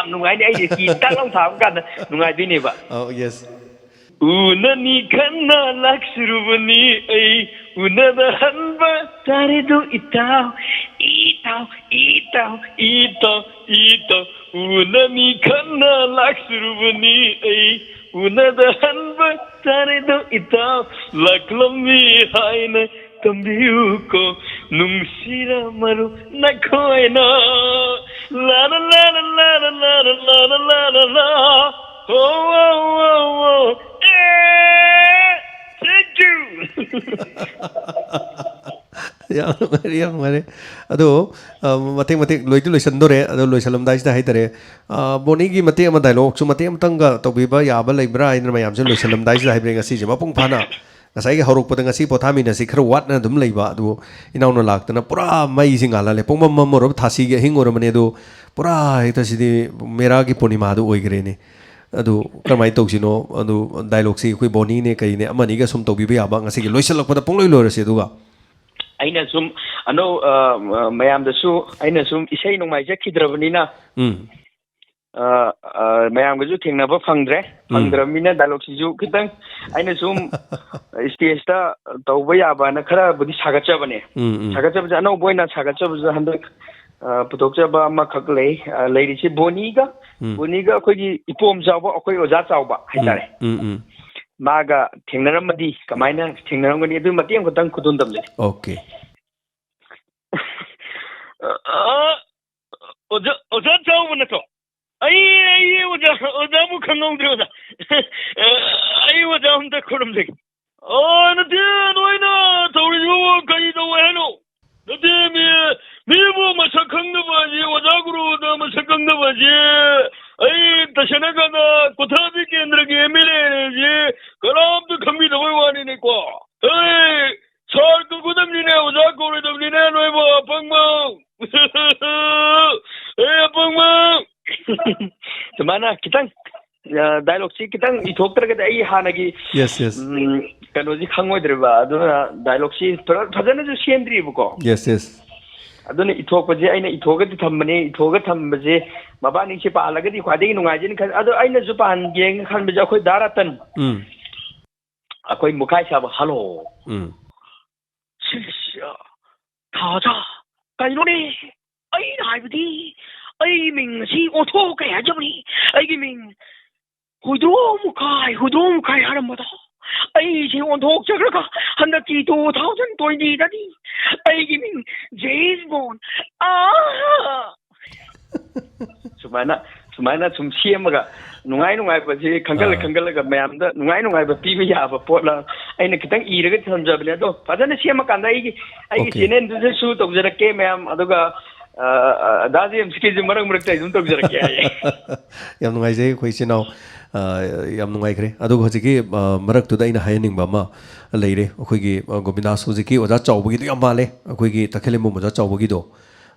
ꯌꯥꯝ ꯅꯨꯡꯉꯥꯏꯅꯤ꯫ ꯑꯩꯗꯤ ꯀꯤ ꯇꯛ ꯂꯥꯎ ꯊꯥꯕ ꯀꯥꯟꯗ ꯅꯨꯡꯉꯥꯏꯗꯣꯏꯅꯦꯕ꯫ ꯑꯧ, ꯌꯦꯁ꯫ ꯎꯅꯅꯤ ꯈꯟꯅ ꯂꯥꯛꯆꯔꯨꯕꯅꯤ ꯑꯩ, ꯎꯅꯗ ꯍꯟꯕ ꯇꯥꯔꯦꯗꯣ ꯏꯇꯥꯎ, ꯏꯇꯥꯎ, ꯏꯇꯥꯎ, ꯏꯇꯥꯎ, ꯏꯇꯥꯎ꯫ ꯎꯅꯅꯤ ꯈꯟꯅ ꯂꯥꯛꯆꯔꯨꯕꯅꯤ ꯑꯩ, ꯎꯅꯗ ꯍꯟꯕ ꯇꯥꯔꯦꯗꯣ ꯏꯇꯥꯎ, ꯂꯥꯛꯂꯝꯃꯤ ꯍꯥꯏꯅ ꯇꯝꯕꯤꯌꯨꯀꯣ, ꯅꯨꯡꯁꯤꯔ ꯃꯔꯨ ꯅꯈꯣꯏꯅ꯫ ꯂꯥ ꯂꯥ ꯂꯥ ꯂꯥ ꯂꯥ ꯂꯥ ꯂꯥ ꯂꯥ ꯂꯥ ꯂꯥ ꯂꯥ꯫ ꯍꯣ ꯋꯣ ꯋꯣ ꯋꯣ꯫ ꯑꯦ! Thank you! ꯌꯥꯝ ꯅꯨꯡꯉꯥꯏꯔꯦ, ꯌꯥꯝ ꯅꯨꯡꯉꯥꯏꯔꯦ꯫ ꯑꯗꯣ, ꯑ, ꯃꯇꯦꯛ ꯃꯇꯦꯛ ꯂꯣꯏꯗꯤ ꯂꯣꯏꯁꯟꯗꯣꯔꯦ꯫ ꯑꯗꯣ ꯂꯣꯏꯁꯜꯂꯝꯗꯥꯏꯁꯤꯗ ꯍꯥꯏꯇꯥꯔꯦ, ꯑ, ꯕꯣꯅꯤꯒꯤ ꯃꯇꯦꯛ ꯑꯃ, ꯗꯥꯏꯂꯣꯒꯁꯨ ꯃꯇꯦꯛ ꯑꯃꯇꯪꯒ ꯇꯧꯕꯤꯕ ꯌꯥꯕ ꯂꯩꯕ꯭ꯔꯥ ꯍꯥꯏꯗꯅ ꯃꯌꯥꯝꯁꯦ ꯂꯣꯏꯁꯜꯂꯝꯗꯥꯏꯁꯤꯗ ꯍꯥꯏꯕꯅꯦ ꯉꯁꯤꯁꯦ ꯃꯄꯨꯡ ꯐꯥꯅ꯫ ꯉꯁꯥꯏꯒꯤ ꯍꯧꯔꯛꯄꯗ ꯉꯁꯤ ꯄꯣꯊꯥꯃꯤꯟꯅꯁꯤ ꯈꯔ ꯋꯥꯠꯅ ꯑꯗꯨꯝ ꯂꯩꯕ, ꯑꯗꯨꯕꯨ ꯏꯅꯥꯎꯅ ꯂꯥꯛꯇꯅ ꯄꯨꯔꯥ ꯃꯩꯁꯤ ꯉꯥꯜꯍꯜꯂꯦ꯫ ꯄꯨꯡꯃꯝ ꯃꯝꯃꯨꯔꯕ ꯊꯥꯁꯤꯒꯤ ꯑꯍꯤꯡ ꯑꯣꯏꯔꯕꯅꯦ, ꯑꯗꯨ ꯄꯨꯔꯥ ꯍꯦꯛꯇ ꯁꯤꯗꯤ ꯃꯦꯔꯥꯒꯤ ꯄꯨꯔꯅꯤꯃꯥꯗꯨ ꯑꯣꯏꯈ꯭ꯔꯦꯅꯦ꯫ ꯑꯗꯨ ꯀꯔꯝꯍꯥꯏꯅ ꯇꯧꯁꯤꯅꯣ? ꯑꯗꯨ ꯗꯥꯏꯂꯣꯒꯁꯤ ꯑꯩꯈꯣꯏ ꯕꯣꯅꯤꯅꯦ ꯀꯔꯤꯅꯦ ꯑꯃꯅꯤꯒ ꯁꯨꯝ ꯇꯧꯕꯤꯕ ꯌꯥꯕ, ꯉꯁꯤꯒꯤ ꯂꯣꯏꯁꯤꯜꯂꯛꯄꯗ ꯄꯨꯡꯂꯣꯏ ꯂꯣꯏꯔꯁꯤ꯫ ꯑꯗꯨꯒ ꯑꯩꯅ ꯁꯨꯝ ꯑꯅꯧ-, ꯑ, ꯑ, ꯃꯌꯥꯝꯗꯁꯨ ꯑꯩꯅ ꯁꯨꯝ ꯏꯁꯩ ꯅꯣꯡꯃꯥꯏ ꯆꯠꯈꯤꯗ꯭ꯔꯕꯅꯤꯅ, ꯎꯝ꯫ ꯑ, ꯑ, ꯃꯌꯥꯝꯒꯁꯨ ꯊꯦꯡꯅꯕ ꯐꯪꯗ꯭ꯔꯦ꯫ ꯎꯝ꯫ ꯐꯪꯗ꯭ꯔꯕꯅꯤꯅ ꯗꯥꯏꯂꯣꯒꯁꯤꯁꯨ ꯈꯤꯇꯪ ꯑꯩꯅ ꯁꯨꯝ ꯁ꯭ꯇꯦꯖꯇ ꯇꯧꯕ ꯌꯥꯕꯅ ꯈꯔꯕꯨꯗꯤ ꯁꯥꯒꯠꯆꯕꯅꯦ꯫ ꯎꯝ, ꯎꯝ꯫ ꯁꯥꯒꯠꯆꯕꯁꯦ ꯑꯅꯧꯕ ꯑꯣꯏꯅ ꯁꯥꯒꯠꯆꯕꯁꯦ ꯍꯟꯗꯛ, ꯑ, ꯄꯨꯊꯣꯛꯆꯕ ꯑꯃꯈꯛ ꯂꯩ꯫ ꯑ, ꯂꯩꯔꯤꯁꯦ ꯕꯣꯅꯤꯒ, ꯎꯝ꯫ ꯕꯣꯅꯤꯒ ꯑꯩꯈꯣꯏꯒꯤ ꯏꯄꯣꯝ ꯆꯥꯎꯕ, ꯑꯩꯈꯣꯏ ꯑꯣꯖꯥ ꯆꯥꯎꯕ ꯎꯝ, ꯍꯥꯏꯇꯥꯔꯦ꯫ ꯎꯝ, ꯎꯝ꯫ ꯃꯥꯒ ꯊꯦꯡꯅꯔꯝꯃꯗꯤ ꯀꯃꯥꯏꯅ ꯊꯦꯡꯅꯔꯝꯒꯅꯤ? ꯑꯗꯨ ꯃꯇꯦꯛ ꯑꯃꯈꯛꯇꯪ ꯈꯨꯗꯣꯜ ꯇꯝꯖꯒꯦ꯫ ꯑꯣꯀꯦ꯫ ꯑ, ꯑꯣꯖꯥ, ꯑꯣꯖꯥ ꯆꯥꯎꯕ ꯅꯠꯇ꯭ꯔꯣ? ꯑꯩ, ꯑꯩ ꯑꯣꯖꯥ, ꯑꯣꯖꯥꯕꯨ ꯈꯪꯍꯧꯗ꯭ꯔꯦ ꯑꯣꯖꯥ꯫ ꯑ, ꯑꯩ ꯑꯣꯖꯥ ꯑꯝꯇ ꯈꯨꯔꯨꯝꯖꯒꯦ꯫ ꯑ, ꯅꯠꯇꯦ, ꯅꯣꯏꯅ ꯇꯧꯔꯤꯗꯨꯕꯨ ꯀꯔꯤ ꯇꯧꯋꯦ ꯍꯥꯏꯅꯣ? ꯅꯠꯇꯦ, ꯃꯤ, ꯃꯤꯕꯨ ꯃꯁꯛ ꯈꯪꯗꯕ ꯍꯥꯏꯁꯤ, ꯑꯣꯖꯥ ꯒꯨꯔꯨꯗ ꯃꯁꯛ ꯈꯪꯗꯕ ꯍꯥꯏꯁꯤ, ꯑꯩ ꯇꯁꯦꯡꯅ ꯀꯥꯟꯗ ꯀꯣꯊꯥꯕꯤ ꯀꯦꯟꯗ꯭ꯔꯒꯤ ꯑꯦꯝ ꯑꯦꯜ ꯑꯦ ꯍꯥꯏꯁꯤ ꯀꯅꯥꯝꯇ ꯈꯪꯕꯤꯗꯕꯩ ꯋꯥꯅꯤꯅꯦꯀꯣ꯫ ꯑꯩ ꯁꯥꯔ ꯀꯧꯒꯗꯕꯅꯤꯅꯦ, ꯑꯣꯖꯥ ꯀꯧꯔꯣꯏꯗꯕꯅꯤꯅꯦ, ꯅꯣꯏꯕꯨ ꯑꯄꯪꯕ꯫ ꯑꯦ, ꯑꯄꯪꯕ꯫ ꯁꯨꯃꯥꯏꯅ ꯈꯤꯇꯪ, ꯑ, ꯗꯥꯏꯂꯣꯒꯁꯤ ꯈꯤꯇꯪ ꯏꯊꯣꯛꯇ꯭ꯔꯒꯗꯤ ꯑꯩ ꯍꯥꯟꯅꯒꯤ, ꯌꯦꯁ, ꯌꯦꯁ꯫ ꯎꯝ, ꯀꯩꯅꯣꯁꯤ ꯈꯪꯉꯣꯏꯗ꯭ꯔꯤꯕ꯫ ꯑꯗꯨꯅ ꯗꯥꯏꯂꯣꯒꯁꯤ ꯐꯖ-, ꯐꯖꯅꯁꯨ ꯁꯦꯝꯗ꯭ꯔꯤꯕꯀꯣ꯫ Yes, yes. ꯑꯗꯨꯅ ꯏꯊꯣꯛꯄꯁꯦ ꯑꯩꯅ ꯏꯊꯣꯛꯑꯒꯗꯤ ꯊꯝꯕꯅꯦ꯫ ꯏꯊꯣꯛꯑꯒ ꯊꯝꯕꯁꯦ ꯃꯕꯥꯅꯤꯁꯦ ꯄꯥꯍꯜꯂꯒꯗꯤ ꯈ꯭ꯋꯥꯏꯗꯒꯤ ꯅꯨꯡꯉꯥꯏꯖꯅꯤ ꯈꯜ-, ꯑꯗꯣ ꯑꯩꯅꯁꯨ ꯄꯥꯍꯟꯒꯦꯅ ꯈꯟꯕꯁꯦ ꯑꯩꯈꯣꯏ ꯗꯥ ꯔꯇꯟ꯫ ꯎꯝ꯫ ꯑꯩꯈꯣꯏ ꯃꯨꯈꯥꯏ ꯁꯥꯕ, ꯍꯜꯂꯣ꯫ ꯎꯝ꯫ ꯁꯤꯁ, ꯊꯥꯖ, ꯀꯩꯅꯣꯅꯦ? ꯑꯩꯅ ꯍꯥꯏꯕꯗꯤ, ꯑꯩꯒꯤ ꯃꯤꯡ ꯑꯁꯤ ꯑꯣꯟꯊꯣꯛꯑꯣ ꯀꯩ ꯍꯥꯏꯖꯕꯅꯤ? ꯑꯩꯒꯤ ꯃꯤꯡ ꯍꯨꯏꯗ꯭ꯔꯣꯝ ꯃꯈꯥꯏ, ꯍꯨꯏꯗ꯭ꯔꯣꯝ ꯃꯈꯥꯏ ꯍꯥꯏꯔꯝꯕꯗꯣ ꯑꯩꯁꯦ ꯑꯣꯟꯊꯣꯛꯆꯈ꯭ꯔꯒ ꯍꯟꯗꯛꯀꯤ ꯇꯨ ꯊꯥꯎꯖꯟ ꯇ꯭ꯋꯦꯟꯇꯤꯗꯗꯤ ꯑꯩꯒꯤ ꯃꯤꯡ ꯖꯦꯝꯁ ꯕꯣꯟ꯫ ꯑꯥ! ꯁꯨꯃꯥꯏꯅ, ꯁꯨꯃꯥꯏꯅ ꯁꯨꯝ ꯁꯦꯝꯃꯒ ꯅꯨꯡꯉꯥꯏ ꯅꯨꯡꯉꯥꯏꯕꯁꯤ ꯈꯟꯒꯠꯂ ꯑꯥ꯫ ꯈꯟꯒꯠꯂꯒ ꯃꯌꯥꯝꯗ ꯅꯨꯡꯉꯥꯏ ꯅꯨꯡꯉꯥꯏꯕ ꯄꯤꯕ ꯌꯥꯕ ꯄꯣꯠꯂ ꯑꯩꯅ ꯈꯤꯇꯪ ꯏꯔꯒ ꯊꯝꯖꯕꯅꯦ꯫ ꯑꯗꯣ ꯐꯖꯅ ꯁꯦꯝꯃꯀꯥꯟꯗ ꯑꯩꯒꯤ, ꯑꯩꯒꯤ OK꯫ ꯆꯦꯅꯦꯜꯗꯨꯗꯁꯨ ꯇꯧꯖꯔꯛꯀꯦ ꯃꯌꯥꯝ꯫ ꯑꯗꯨꯒ, ꯑ, ꯑ, ꯗꯥ ꯖꯦꯝꯁꯀꯤꯁꯨ ꯃꯔꯛ ꯃꯔꯛꯇ ꯑꯗꯨꯝ ꯇꯧꯖꯔꯛꯀꯦ ꯍꯥꯏꯌꯦ꯫ ꯌꯥꯝ ꯅꯨꯡꯉꯥꯏꯖꯩ ꯑꯩꯈꯣꯏ ꯏꯆꯤꯟ ꯏꯅꯥꯎ, ꯑ, ꯌꯥꯝ ꯅꯨꯡꯉꯥꯏꯈ꯭ꯔꯦ꯫ ꯑꯗꯨꯒ ꯍꯧꯖꯤꯛꯀꯤ, ꯑ, ꯃꯔꯛꯇꯨꯗ ꯑꯩꯅ ꯍꯥꯏꯍꯟꯅꯤꯡꯕ ꯑꯃ ꯂꯩꯔꯦ꯫ ꯑꯩꯈꯣꯏꯒꯤ, ꯑ, ꯒꯣꯕꯤꯟꯗꯥꯁ ꯍꯧꯖꯤꯛꯀꯤ ꯑꯣꯖꯥ ꯆꯥꯎꯕꯒꯤꯗꯣ ꯌꯥꯝ ꯃꯥꯜꯂꯦ, ꯑꯩꯈꯣꯏꯒꯤ ꯇꯈꯦꯜ ꯏꯃꯣꯝ ꯑꯣꯖꯥ ꯆꯥꯎꯕꯒꯤꯗꯣ꯫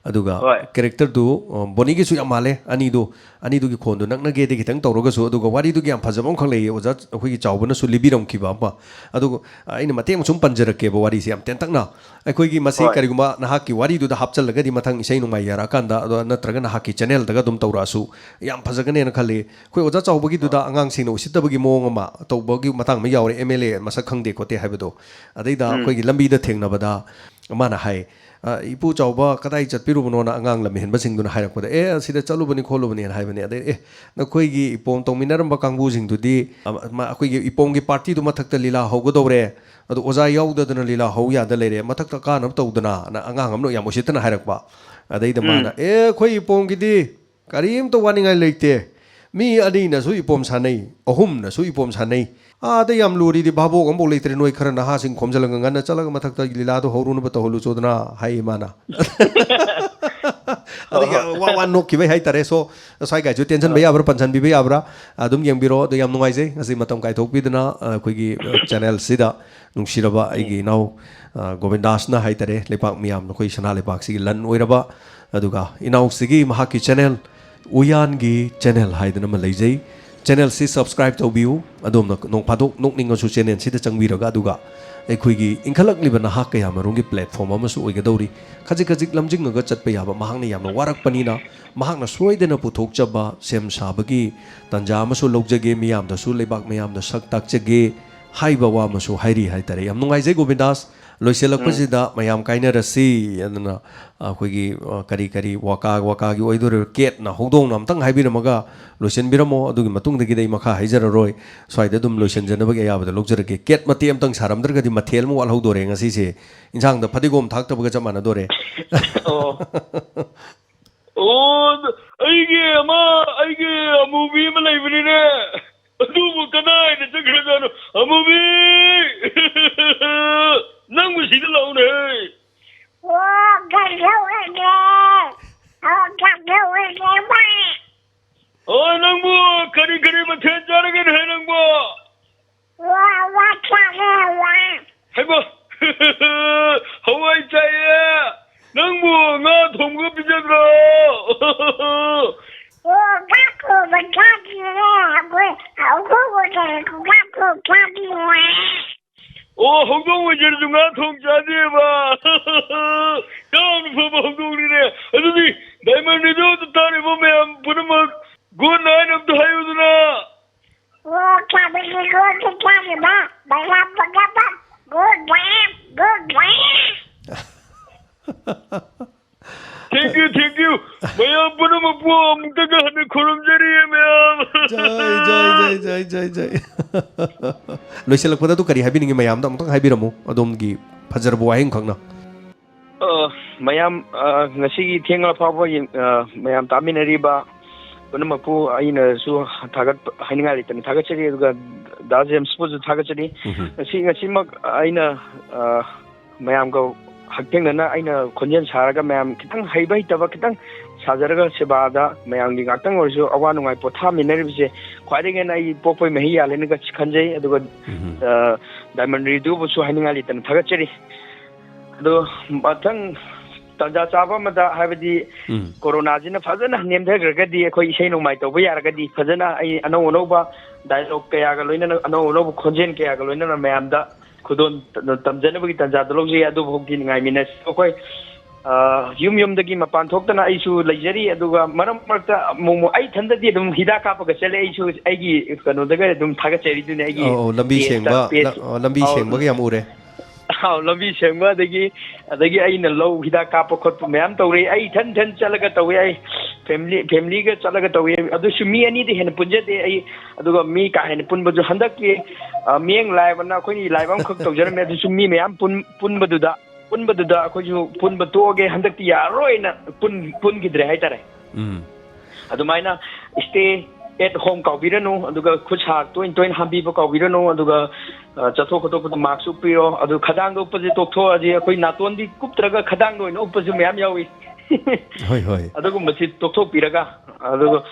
ꯑꯗꯨꯒ ꯍꯣꯏ꯫ ꯀꯦꯔꯦꯛꯇꯔꯗꯨ, ꯑ, ꯕꯣꯅꯤꯒꯤꯁꯨ ꯌꯥꯝ ꯃꯥꯜꯂꯦ, ꯑꯅꯤꯗꯨ, ꯑꯅꯤꯗꯨꯒꯤ ꯈꯣꯟꯗꯨ ꯅꯛꯅꯒꯦꯗꯤ ꯈꯤꯇꯪ ꯇꯧꯔꯒꯁꯨ꯫ ꯑꯗꯨꯒ ꯋꯥꯔꯤꯗꯨꯒꯤ ꯌꯥꯝ ꯐꯖꯕ ꯑꯃꯈꯛ ꯂꯩꯌꯦ, ꯑꯣꯖꯥ ꯑꯩꯈꯣꯏꯒꯤ ꯆꯥꯎꯕꯅꯁꯨ ꯂꯤꯕꯤꯔꯝꯈꯤꯕ ꯑꯃ꯫ ꯑꯗꯨꯒ ꯑꯩꯅ ꯃꯇꯦꯛ ꯑꯃ ꯁꯨꯝ ꯄꯟꯖꯔꯛꯀꯦꯕ, ꯋꯥꯔꯤꯁꯦ ꯌꯥꯝ ꯇꯦꯟꯇꯛꯅ꯫ ꯑꯩꯈꯣꯏꯒꯤ ꯃꯁꯤ ꯍꯣꯏ꯫ ꯀꯔꯤꯒꯨꯝꯕ ꯅꯍꯥꯛꯀꯤ ꯋꯥꯔꯤꯗꯨꯗ ꯍꯥꯞꯆꯜꯂꯒꯗꯤ ꯃꯊꯪ ꯏꯁꯩ ꯅꯣꯡꯃꯥꯏ ꯌꯥꯔꯛꯑꯀꯥꯟꯗ, ꯑꯗꯣ ꯅꯠꯇ꯭ꯔꯒ ꯅꯍꯥꯛꯀꯤ ꯆꯦꯅꯦꯜꯗꯒ ꯑꯗꯨꯝ ꯇꯧꯔꯛꯑꯁꯨ ꯌꯥꯝ ꯐꯖꯒꯅꯦꯅ ꯈꯜꯂꯤ꯫ ꯑꯩꯈꯣꯏ ꯑꯣꯖꯥ ꯆꯥꯎꯕꯒꯤꯗꯨꯗ ꯑꯉꯥꯡꯁꯤꯡꯅ ꯎꯁꯤꯠꯇꯕꯒꯤ ꯃꯑꯣꯡ ꯑꯃ ꯇꯧꯕꯒꯤ ꯃꯇꯥꯡ ꯑꯃ ꯌꯥꯎꯔꯦ, MLA ꯃꯁꯛ ꯈꯪꯗꯦ ꯈꯣꯠꯇꯦ ꯍꯥꯏꯕꯗꯣ꯫ ꯑꯗꯩꯗ ꯎꯝ꯫ ꯑꯩꯈꯣꯏꯒꯤ ꯂꯝꯕꯤꯗ ꯊꯦꯡꯅꯕꯗ ꯃꯥꯅ ꯍꯥꯏ, "ꯑ, ꯏꯄꯨ ꯆꯥꯎꯕ ꯀꯗꯥꯏ ꯆꯠꯄꯤꯔꯨꯕꯅꯣꯅ?" ꯑꯉꯥꯡ ꯂꯝꯍꯦꯟꯕꯁꯤꯡꯗꯨꯅ ꯍꯥꯏꯔꯛꯄꯗ, "ꯑꯦ, ꯑꯁꯤꯗ ꯆꯠꯂꯨꯕꯅꯤ ꯈꯣꯠꯂꯨꯕꯅꯤꯅ" ꯍꯥꯏꯕꯅꯤ꯫ ꯑꯗꯩ, "ꯑꯦ, ꯅꯈꯣꯏꯒꯤ ꯏꯄꯣꯝ ꯇꯧꯃꯤꯟꯅꯔꯝꯕ ꯀꯥꯡꯕꯨꯁꯤꯡꯗꯨꯗꯤ, ꯑ, ꯃ-, ꯑꯩꯈꯣꯏꯒꯤ ꯏꯄꯣꯝꯒꯤ ꯄꯥꯔꯇꯤꯗꯨ ꯃꯊꯛꯇ ꯂꯤꯂꯥ ꯍꯧꯒꯗꯧꯔꯦ, ꯑꯗꯣ ꯑꯣꯖꯥ ꯌꯥꯎꯗꯗꯅ ꯂꯤꯂꯥ ꯍꯧ ꯌꯥꯗ ꯂꯩꯔꯦ, ꯃꯊꯛꯇ ꯀꯥꯅꯕ ꯇꯧꯗꯅ"ꯅ ꯑꯉꯥꯡ ꯑꯃꯅ ꯌꯥꯝ ꯎꯁꯤꯠꯇꯅ ꯍꯥꯏꯔꯛꯄ꯫ ꯑꯗꯩꯗ ꯎꯝ꯫ ꯃꯥꯅ, "ꯑꯦ, ꯑꯩꯈꯣꯏ ꯏꯄꯣꯝꯒꯤꯗꯤ ꯀꯔꯤꯝꯇ ꯋꯥꯅꯤꯡꯉꯥꯏ ꯂꯩꯇꯦ꯫ ꯃꯤ ꯑꯅꯤꯅꯁꯨ ꯏꯄꯣꯝ ꯁꯥꯟꯅꯩ, ꯑꯍꯨꯝꯅꯁꯨ ꯏꯄꯣꯝ ꯁꯥꯟꯅꯩ꯫ ꯑꯥꯗ ꯌꯥꯝ ꯂꯨꯔꯤꯗꯤ ꯚꯥꯕꯣꯛ ꯑꯃꯐꯥꯎ ꯂꯩꯇ꯭ꯔꯦ꯫ ꯅꯣꯏ ꯈꯔ ꯅꯍꯥꯁꯤꯡ ꯈꯣꯝꯖꯤꯜꯂꯒ ꯉꯟꯅ ꯆꯠꯂꯒ ꯃꯊꯛꯇ ꯂꯤꯂꯥꯗꯣ ꯍꯧꯔꯨꯅꯕ ꯇꯧꯍꯜꯂꯨꯆꯣꯗꯅ" ꯍꯥꯏ ꯏꯃꯥꯅ꯫ ꯑꯗꯒꯤ ꯋꯥ ꯋꯥ ꯅꯣꯛꯈꯤꯕꯩ ꯍꯥꯏꯇꯥꯔꯦ꯫ So, ꯁ꯭ꯋꯥꯏ ꯒꯥꯏꯁꯨ ꯇꯦꯟꯁꯟꯕ ꯌꯥꯕ꯭ꯔꯥ, ꯄꯟꯁꯟꯕꯤꯕ ꯌꯥꯕ꯭ꯔꯥ? ꯑꯗꯨꯝ ꯌꯦꯡꯕꯤꯔꯣ꯫ ꯑꯗꯣ ꯌꯥꯝ ꯅꯨꯡꯉꯥꯏꯖꯩ ꯉꯁꯤ ꯃꯇꯝ ꯀꯥꯏꯊꯣꯛꯄꯤꯗꯅ, ꯑ, ꯑꯩꯈꯣꯏꯒꯤ, ꯑ, ꯆꯦꯅꯦꯜꯁꯤꯗ ꯅꯨꯡꯁꯤꯔꯕ ꯑꯩꯒꯤ ꯏꯅꯥꯎ, ꯑ, ꯒꯣꯕꯤꯟꯗꯥꯁꯅ ꯍꯥꯏꯇꯥꯔꯦ, ꯂꯩꯄꯥꯛ ꯃꯤꯌꯥꯝ, ꯑꯩꯈꯣꯏ ꯁꯅꯥ ꯂꯩꯄꯥꯛꯁꯤꯒꯤ ꯂꯟ ꯑꯣꯏꯔꯕ, ꯑꯗꯨꯒ ꯏꯅꯥꯎꯁꯤꯒꯤ ꯃꯍꯥꯛꯀꯤ ꯆꯦꯅꯦꯜ ꯎꯌꯥꯟꯒꯤ ꯆꯦꯅꯦꯜ ꯍꯥꯏꯗꯅ ꯑꯃ ꯂꯩꯖꯩ꯫ ꯆꯦꯅꯦꯜꯁꯤ subscribe ꯇꯧꯕꯤꯌꯨ꯫ ꯑꯗꯣꯝꯅ ꯅꯣꯡ ꯐꯥꯗꯣꯛ ꯅꯣꯛꯅꯤꯡꯉꯁꯨ ꯆꯦꯅꯦꯜꯁꯤꯗ ꯆꯪꯕꯤꯔꯒ, ꯑꯗꯨꯒ ꯑꯩꯈꯣꯏꯒꯤ ꯏꯟꯈꯠꯂꯛꯂꯤꯕ ꯅꯍꯥ ꯀꯌꯥꯃꯔꯨꯝꯒꯤ platform ꯑꯃꯁꯨ ꯑꯣꯏꯒꯗꯧꯔꯤ꯫ ꯈꯖꯤꯛ ꯈꯖꯤꯛ ꯂꯝꯖꯤꯡꯉꯒ ꯆꯠꯄ ꯌꯥꯕ, ꯃꯍꯥꯛꯅ ꯌꯥꯝꯅ ꯋꯥꯔꯛꯄꯅꯤꯅ, ꯃꯍꯥꯛꯅ ꯁꯣꯏꯗꯅ ꯄꯨꯊꯣꯛꯆꯕ ꯁꯦꯝ ꯁꯥꯕꯒꯤ ꯇꯥꯟꯖꯥ ꯑꯃꯁꯨ ꯂꯧꯖꯒꯦ, ꯃꯤꯌꯥꯝꯗꯁꯨ, ꯂꯩꯕꯥꯛ ꯃꯤꯌꯥꯝꯗ ꯁꯛ ꯇꯥꯛꯆꯒꯦ ꯍꯥꯏꯕ ꯋꯥ ꯑꯃꯁꯨ ꯍꯥꯏꯔꯤ ꯍꯥꯏꯇꯥꯔꯦ꯫ ꯌꯥꯝ ꯅꯨꯡꯉꯥꯏꯖꯩ ꯒꯣꯕꯤꯟꯗꯥꯁ꯫ ꯂꯣꯏꯁꯤꯜꯂꯛꯄꯁꯤꯗ ꯃꯌꯥꯝ ꯀꯥꯏꯅꯔꯁꯤ ꯑꯗꯨꯅ ꯑꯩꯈꯣꯏꯒꯤ, ꯑ, ꯀꯔꯤ ꯀꯔꯤ ꯋꯥꯀꯥ, ꯋꯥꯀꯥꯒꯤ ꯑꯣꯏꯗꯣꯔꯤꯕ ꯀꯦꯠꯅ ꯍꯧꯗꯣꯡꯅ ꯑꯝꯇꯪ ꯍꯥꯏꯕꯤꯔꯝꯃꯒ ꯂꯣꯏꯁꯤꯟꯕꯤꯔꯝꯃꯣ꯫ ꯑꯗꯨꯒꯤ ꯃꯇꯨꯡꯗꯒꯤꯗꯤ ꯑꯩ ꯃꯈꯥ ꯍꯥꯏꯖꯔꯔꯣꯏ꯫ ꯁ꯭ꯋꯥꯏꯗ ꯑꯗꯨꯝ ꯂꯣꯏꯁꯤꯟꯖꯅꯕꯒꯤ ꯑꯌꯥꯕꯗ ꯂꯧꯖꯔꯒꯦ꯫ ꯀꯦꯠ ꯃꯇꯦꯛ ꯑꯝꯇꯪ ꯁꯥꯔꯝꯗ꯭ꯔꯒꯗꯤ ꯃꯊꯦꯜ ꯑꯃ ꯋꯥꯠꯍꯧꯗꯣꯔꯦ ꯉꯁꯤꯁꯦ꯫ ꯏꯟꯁꯥꯡꯗ ꯐꯗꯤꯒꯣꯝ ꯊꯥꯛꯇꯕꯒ ꯆꯞ ꯃꯥꯟꯅꯗꯣꯔꯦ꯫ ꯑꯣ꯫ ꯑꯣ, ꯑꯩꯒꯤ ꯑꯃ, ꯑꯩꯒꯤ ꯑꯃꯨꯕꯤ ꯑꯃ ꯂꯩꯕꯅꯤꯅꯦ꯫ ꯑꯗꯨꯕꯨ ꯀꯗꯥꯏꯗ ꯆꯠꯈ꯭ꯔꯖꯥꯠꯅꯣ? ꯑꯃꯨꯕꯤ! ꯅꯪꯕꯨ ꯁꯤꯗ ꯂꯥꯛꯎꯅꯦ꯫ ꯑꯣ, ꯀꯩꯗꯧꯔꯒꯦ? ꯑꯣ, ꯀꯩꯗꯧꯔꯒꯦꯕ? ꯑꯣ, ꯅꯪꯕꯨ ꯀꯔꯤ ꯀꯔꯤ ꯃꯊꯦꯜ ꯆꯥꯔꯒꯦꯅꯦ ꯅꯪꯕꯨ? ꯋꯥ, ꯋꯥ ꯆꯥꯔꯦ, ꯋꯥ꯫ ꯍꯩꯃꯥ! ꯍꯋꯥꯏ ꯆꯥꯏꯌꯦ꯫ ꯅꯪꯕꯨ ꯉꯥ ꯊꯣꯡꯕꯒ ꯄꯤꯖꯗ꯭ꯔꯣ? ꯑꯣ, ꯉꯥ ꯊꯣꯡꯕ ꯆꯥꯗ꯭ꯔꯤꯌꯦ꯫ ꯑꯩꯈꯣꯏ, ꯑꯩꯈꯣꯏ ꯍꯣꯇꯦꯜ ꯉꯥ ꯊꯣꯡ ꯆꯥꯗ꯭ꯔꯤꯌꯦ꯫ ꯑꯣ, ꯍꯧꯗꯣꯡ ꯑꯣꯏꯖꯔꯁꯨ ꯉꯥ ꯊꯣꯡ ꯆꯥꯗꯦꯕ꯫ ꯌꯥꯝꯅ ꯐꯕ ꯍꯧꯗꯣꯡꯅꯤꯅꯦ꯫ ꯑꯗꯨꯗꯤ ꯗꯥꯏꯃꯟ ꯔꯦꯗꯤꯑꯣꯗ ꯇꯥꯔꯤꯕ ꯃꯌꯥꯝ ꯄꯨꯝꯅꯃꯛ ꯒꯨꯗ ꯅꯥꯏꯠ ꯑꯝꯇ ꯍꯥꯏꯌꯨꯗꯅ꯫ ꯑꯣ, ꯀꯥꯕꯤꯒꯤ ꯒꯨꯗ ꯅꯥꯏꯠ ꯇꯥꯔꯤꯕ ꯃꯌꯥꯝ ꯄꯨꯝꯅꯃꯛ good night, good night. Thank you, thank you. ꯃꯌꯥꯝ ꯄꯨꯝꯅꯃꯛꯄꯨ ꯑꯃꯨꯛꯇꯒ ꯍꯟꯅ ꯈꯨꯔꯨꯝꯖꯔꯤꯌꯦ, ꯃꯌꯥꯝ꯫ ꯖꯥꯏ, ꯖꯥꯏ, ꯖꯥꯏ, ꯖꯥꯏ, ꯖꯥꯏ, ꯖꯥꯏ꯫ ꯂꯣꯏꯁꯤꯜꯂꯛꯄꯗ ꯑꯗꯨ ꯀꯔꯤ ꯍꯥꯏꯕꯤꯅꯤꯡꯉꯤ? ꯃꯌꯥꯝꯗ ꯑꯃꯨꯛꯇꯪ ꯍꯥꯏꯕꯤꯔꯝꯃꯨ, ꯑꯗꯣꯝꯒꯤ ꯐꯖꯔꯕ ꯋꯥꯍꯩ ꯑꯃꯈꯛꯅ꯫ ꯑ, ꯃꯌꯥꯝ, ꯑ, ꯉꯁꯤꯒꯤ ꯊꯦꯡꯂ ꯐꯥꯎꯕ ꯌꯦꯡ-, ꯑ, ꯃꯌꯥꯝ ꯇꯥꯃꯤꯟꯅꯔꯤꯕ ꯄꯨꯝꯅꯃꯛꯄꯨ ꯑꯩꯅꯁꯨ ꯊꯥꯒꯠꯄ, ꯍꯥꯏꯅꯤꯡꯉꯥꯏ ꯂꯩꯇꯅ ꯊꯥꯒꯠꯆꯔꯤ, ꯑꯗꯨꯒ ꯗꯥ ꯖꯦꯝꯁꯄꯨꯁꯨ ꯊꯥꯒꯠꯆꯔꯤ꯫ ꯎꯝꯍꯨꯝ꯫ ꯉꯁꯤ, ꯉꯁꯤꯃꯛ ꯑꯩꯅ, ꯑ, ꯃꯌꯥꯝꯒ ꯍꯛꯊꯦꯡꯅꯅ ꯑꯩꯅ ꯈꯣꯟꯖꯦꯜ ꯁꯥꯔꯒ ꯃꯌꯥꯝ ꯈꯤꯇꯪ ꯍꯩꯕ ꯍꯩꯇꯕ ꯈꯤꯇꯪ ꯁꯥꯖꯔꯒ ꯁꯦꯕꯥꯗ ꯃꯌꯥꯝꯒꯤ ꯉꯥꯛꯇꯪ ꯑꯣꯏꯔꯁꯨ ꯑꯋꯥ ꯅꯨꯡꯉꯥꯏ ꯄꯣꯊꯥꯃꯤꯟꯅꯔꯤꯕꯁꯦ ꯈ꯭ꯋꯥꯏꯗꯒꯤ ꯍꯦꯟꯅ ꯑꯩ ꯄꯣꯛꯄꯩ ꯃꯍꯩ ꯌꯥꯜꯂꯦꯅꯒ ꯈꯟꯖꯩ꯫ ꯑꯗꯨꯒ, ꯎꯝꯍꯨꯝ꯫ ꯑ, ꯗꯥꯏꯃꯟ ꯔꯦꯗꯤꯑꯣꯕꯨꯁꯨ ꯍꯥꯏꯅꯤꯡꯉꯥꯏ ꯂꯩꯇꯅ ꯊꯥꯒꯠꯆꯔꯤ꯫ ꯑꯗꯣ ꯃꯊꯪ ꯇꯥꯟꯖꯥ ꯆꯥꯕ ꯑꯃꯗ, ꯍꯥꯏꯕꯗꯤ ꯎꯝ꯫ ꯀꯣꯔꯣꯅꯥꯁꯤꯅ ꯐꯖꯅ ꯅꯦꯝꯊꯈ꯭ꯔꯒꯗꯤ, ꯑꯩꯈꯣꯏ ꯏꯁꯩ ꯅꯣꯡꯃꯥꯏ ꯇꯧꯕ ꯌꯥꯔꯒꯗꯤ, ꯐꯖꯅ ꯑꯩ ꯑꯅꯧ ꯑꯅꯧꯕ ꯗꯥꯏꯂꯣꯛ ꯀꯌꯥꯒ ꯂꯣꯏꯅꯅ, ꯑꯅꯧ ꯑꯅꯧꯕ ꯈꯣꯟꯖꯦꯜ ꯀꯌꯥꯒ ꯂꯣꯏꯅꯅ ꯃꯌꯥꯝꯗ ꯈꯨꯗꯣꯜ ꯇꯝꯖꯅꯕꯒꯤ ꯇꯥꯟꯖꯥꯗꯨ ꯂꯧꯖꯩ꯫ ꯑꯗꯨꯐꯥꯎꯗꯤ ꯉꯥꯏꯃꯤꯟꯅꯁꯤ꯫ ꯑꯩꯈꯣꯏ, ꯑ, ꯌꯨꯝ ꯌꯨꯝꯗꯒꯤ ꯃꯄꯥꯟ ꯊꯣꯛꯇꯅ ꯑꯩꯁꯨ ꯂꯩꯖꯔꯤ꯫ ꯑꯗꯨꯒ ꯃꯔꯛ ꯃꯔꯛꯇ ꯑꯃꯨꯛ ꯑꯃꯨꯛ ꯑꯩ ꯏꯊꯟꯗꯗꯤ ꯑꯗꯨꯝ ꯍꯤꯗꯥꯛ ꯀꯥꯞꯄꯒ ꯆꯠꯂꯦ꯫ ꯑꯩꯁꯨ ꯑꯩꯒꯤ ꯀꯩꯅꯣꯗꯒ ꯑꯗꯨꯝ ꯊꯥꯒꯠꯆꯔꯤꯗꯨꯅꯤ, ꯑꯩꯒꯤ ꯑꯧ, ꯑꯧ, ꯂꯝꯕꯤ page ꯇ, ꯁꯦꯡꯕ, page꯫ ꯂ-, ꯑ, ꯂꯝꯕꯤ ꯑꯧ꯫ ꯁꯦꯡꯕꯒ ꯌꯥꯝ ꯎꯔꯦ꯫ ꯂꯝꯕꯤ ꯁꯦꯡꯕ, ꯑꯗꯒꯤ ꯑꯗꯒꯤ ꯑꯩꯅ ꯂꯧ ꯍꯤꯗꯥꯛ ꯀꯥꯞꯄ ꯈꯣꯠꯄ ꯃꯌꯥꯝ ꯇꯧꯔꯦ꯫ ꯑꯩ ꯏꯊꯟ ꯏꯊꯟ ꯆꯠꯂꯒ ꯇꯧꯋꯦ꯫ ꯑꯩ ꯐꯦꯃꯤꯂꯤ ꯐꯦꯃꯤꯂꯤꯒ ꯆꯠꯂꯒ ꯇꯧꯋꯦ꯫ ꯑꯗꯨꯁꯨ ꯃꯤ ꯑꯅꯤꯗꯤ ꯍꯦꯟꯅ ꯄꯨꯟꯖꯗꯦ ꯑꯩ꯫ ꯑꯗꯨꯒ ꯃꯤ ꯀꯥ ꯍꯦꯟꯅ ꯄꯨꯟꯕꯁꯨ ꯍꯟꯗꯛꯀꯤ, ꯑ, ꯃꯤꯌꯦꯡ ꯂꯥꯏꯕꯅ ꯑꯩꯈꯣꯏꯅ ꯂꯥꯏꯕ ꯑꯃꯈꯛ ꯇꯧꯖꯔꯝꯃꯦ꯫ ꯑꯗꯨꯁꯨ ꯃꯤ ꯃꯌꯥꯝ ꯄꯨꯟ- ꯄꯨꯟꯕꯗꯨꯗ ꯄꯨꯟꯕꯗꯨꯗ ꯑꯩꯈꯣꯏꯁꯨ ꯄꯨꯟꯕ ꯇꯣꯛꯑꯒꯦ, ꯍꯟꯗꯛꯇꯤ ꯌꯥꯔꯔꯣꯏꯅ ꯄꯨꯟ- ꯄꯨꯟꯈꯤꯗ꯭ꯔꯦ ꯍꯥꯏꯇꯥꯔꯦ꯫ ꯎꯝ꯫ ꯑꯗꯨꯃꯥꯏꯅ stay at home ꯀꯥꯎꯕꯤꯔꯅꯨ, ꯑꯗꯨꯒ ꯈꯨꯠ ꯁꯥ ꯇꯣꯏꯅ ꯇꯣꯏꯅ ꯍꯥꯝꯕꯤꯕ ꯀꯥꯎꯕꯤꯔꯅꯨ, ꯑꯗꯨꯒ, ꯑ, ꯆꯠꯊꯣꯛ ꯈꯣꯠꯇꯣꯛꯄꯗ mask ꯎꯞꯄꯤꯔꯣ꯫ ꯑꯗꯨ ꯈꯗꯥꯡꯗ ꯎꯞꯄꯁꯦ ꯇꯣꯛꯊꯣꯛꯑꯁꯤ꯫ ꯑꯩꯈꯣꯏ ꯅꯥꯇꯣꯟꯗꯤ ꯀꯨꯞꯇ꯭ꯔꯒ ꯈꯗꯥꯡꯗ ꯑꯣꯏꯅ ꯎꯞꯄꯁꯨ ꯃꯌꯥꯝ ꯌꯥꯎꯏ꯫ ꯍꯣꯏ, ꯍꯣꯏ꯫ ꯑꯗꯨꯒꯨꯝꯕꯁꯤ ꯇꯣꯛꯊꯣꯛꯄꯤꯔꯒ, ꯑꯗꯨꯒ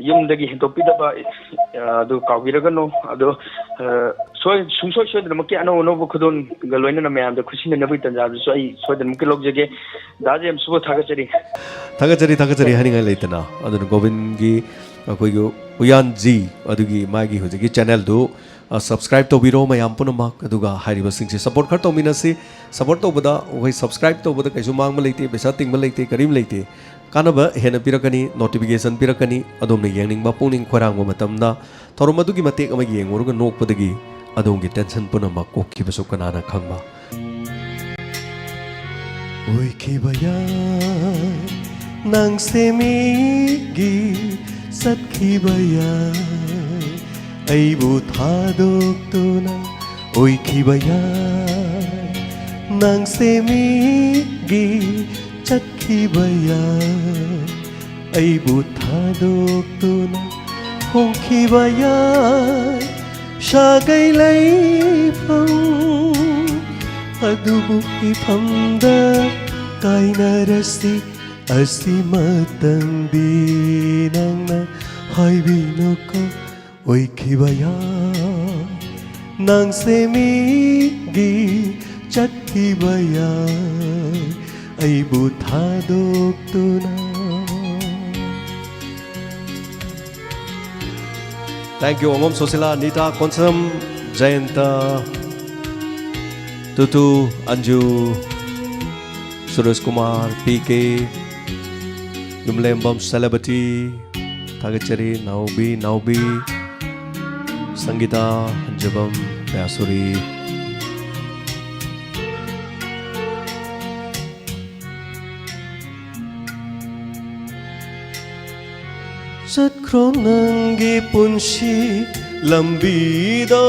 ꯌꯨꯝꯗꯒꯤ ꯍꯦꯟꯗꯣꯛꯄꯤꯗꯕ, ꯑ, ꯑꯗꯨ ꯀꯥꯎꯕꯤꯔꯒꯅꯨ꯫ ꯑꯗꯣ, ꯑ, ꯁꯣꯏ-, ꯁꯨꯡꯁꯣꯏ ꯁꯣꯏꯗꯅꯃꯛꯀꯤ ꯑꯅꯧ ꯑꯅꯧꯕ ꯈꯨꯗꯣꯜꯒ ꯂꯣꯏꯅꯅ ꯃꯌꯥꯝꯗ ꯈꯨꯠꯁꯤꯟꯅꯅꯕꯒꯤ ꯇꯥꯟꯖꯥꯗꯨꯁꯨ ꯑꯩ ꯁꯣꯏꯗꯅꯃꯛꯀꯤ ꯂꯧꯖꯒꯦ꯫ ꯗꯥ ꯖꯦꯝꯁꯄꯨ ꯊꯥꯒꯠꯆꯔꯤ꯫ ꯊꯥꯒꯠꯆꯔꯤ, ꯊꯥꯒꯠꯆꯔꯤ ꯍꯥꯏꯅꯤꯡꯉꯥꯏ ꯂꯩꯇꯅ꯫ ꯑꯗꯨꯅ ꯒꯣꯕꯤꯟꯒꯤ ꯑꯩꯈꯣꯏꯒꯤ ꯎꯌꯥꯟꯖꯤ ꯑꯗꯨꯒꯤ ꯃꯥꯒꯤ ꯍꯧꯖꯤꯛꯀꯤ channelꯗꯨ, ꯑ, subscribe ꯇꯧꯕꯤꯔꯣ ꯃꯌꯥꯝ ꯄꯨꯝꯅꯃꯛ꯫ ꯑꯗꯨꯒ ꯍꯥꯏꯔꯤꯕꯁꯤꯡꯁꯦ support ꯈꯔ ꯇꯧꯃꯤꯟꯅꯁꯤ꯫ Support ꯇꯧꯕꯗ ꯑꯩꯈꯣꯏ subscribe ꯇꯧꯕꯗ ꯀꯩꯁꯨ ꯃꯥꯡꯕ ꯂꯩꯇꯦ, ꯄꯩꯁꯥ ꯇꯤꯡꯕ ꯂꯩꯇꯦ, ꯀꯔꯤꯝ ꯂꯩꯇꯦ꯫ ꯀꯥꯟꯅꯕ ꯍꯦꯟꯅ ꯄꯤꯔꯛꯀꯅꯤ, notification ꯄꯤꯔꯛꯀꯅꯤ꯫ ꯑꯗꯣꯝꯅ ꯌꯦꯡꯅꯤꯡꯕ ꯄꯨꯛꯅꯤꯡ ꯈꯣꯏꯔꯥꯡꯕ ꯃꯇꯝꯗ ꯊꯧꯔꯝ ꯑꯗꯨꯒꯤ ꯃꯇꯦꯛ ꯑꯃ ꯌꯦꯡꯉꯨꯔꯒ ꯅꯣꯛꯄꯗꯒꯤ ꯑꯗꯣꯝꯒꯤ tension ꯄꯨꯝꯅꯃꯛ ꯀꯣꯛꯈꯤꯕꯁꯨ ꯀꯅꯥꯅ ꯈꯪꯕ꯫ ꯑꯣꯏꯈꯤꯕ ꯌꯥꯏ, ꯅꯪꯁꯦ ꯃꯤꯒꯤ ꯆꯠꯈꯤꯕ ꯌꯥꯏ, ꯑꯩꯕꯨ ꯊꯥꯗꯣꯛꯇꯨꯅ ꯑꯣꯏꯈꯤꯕ ꯌꯥꯏ, ꯅꯪꯁꯦ ꯃꯤꯒꯤ ꯆꯠꯈꯤꯕ ꯌꯥꯏ, ꯑꯩꯕꯨ ꯊꯥꯗꯣꯛꯇꯨꯅ ꯍꯣꯡꯈꯤꯕ ꯌꯥꯏ꯫ ꯁꯥꯒꯩ ꯂꯩꯐꯝ ꯑꯗꯨꯕꯨ ꯏꯐꯝꯗ ꯀꯥꯏꯅꯔꯁꯤ꯫ ꯑꯁꯤꯃꯇꯪꯗꯤ ꯅꯪꯅ ꯍꯥꯏꯕꯤꯅꯨꯀꯣ꯫ ꯑꯣꯏꯈꯤꯕ ꯌꯥꯏ, ꯅꯪꯁꯦ ꯃꯤꯒꯤ ꯆꯠꯈꯤꯕ ꯌꯥꯏ, ꯑꯩꯕꯨ ꯊꯥꯗꯣꯛꯇꯨꯅ꯫ Thank you, ꯑꯉꯣꯝ ꯁꯣꯁꯤꯂꯥ, Nita Konsam, ꯖꯌꯟꯇ, ꯇꯨꯇꯨ, Anju, Suraj Kumar, P K, ꯌꯨꯝꯂꯦꯝꯕꯝ ꯁꯦꯂꯕꯇꯤ, ꯊꯥꯒꯠꯆꯔꯤ, ꯅꯥꯎꯕꯤ, ꯅꯥꯎꯕꯤ, ꯁꯪꯒꯤꯇꯥ, ꯍꯟꯖꯕꯝ, ꯃꯌꯥꯁꯨꯔꯤ꯫ ꯆꯠꯈ꯭ꯔꯣ ꯅꯪꯒꯤ ꯄꯨꯟꯁꯤ ꯂꯝꯕꯤꯗꯣ,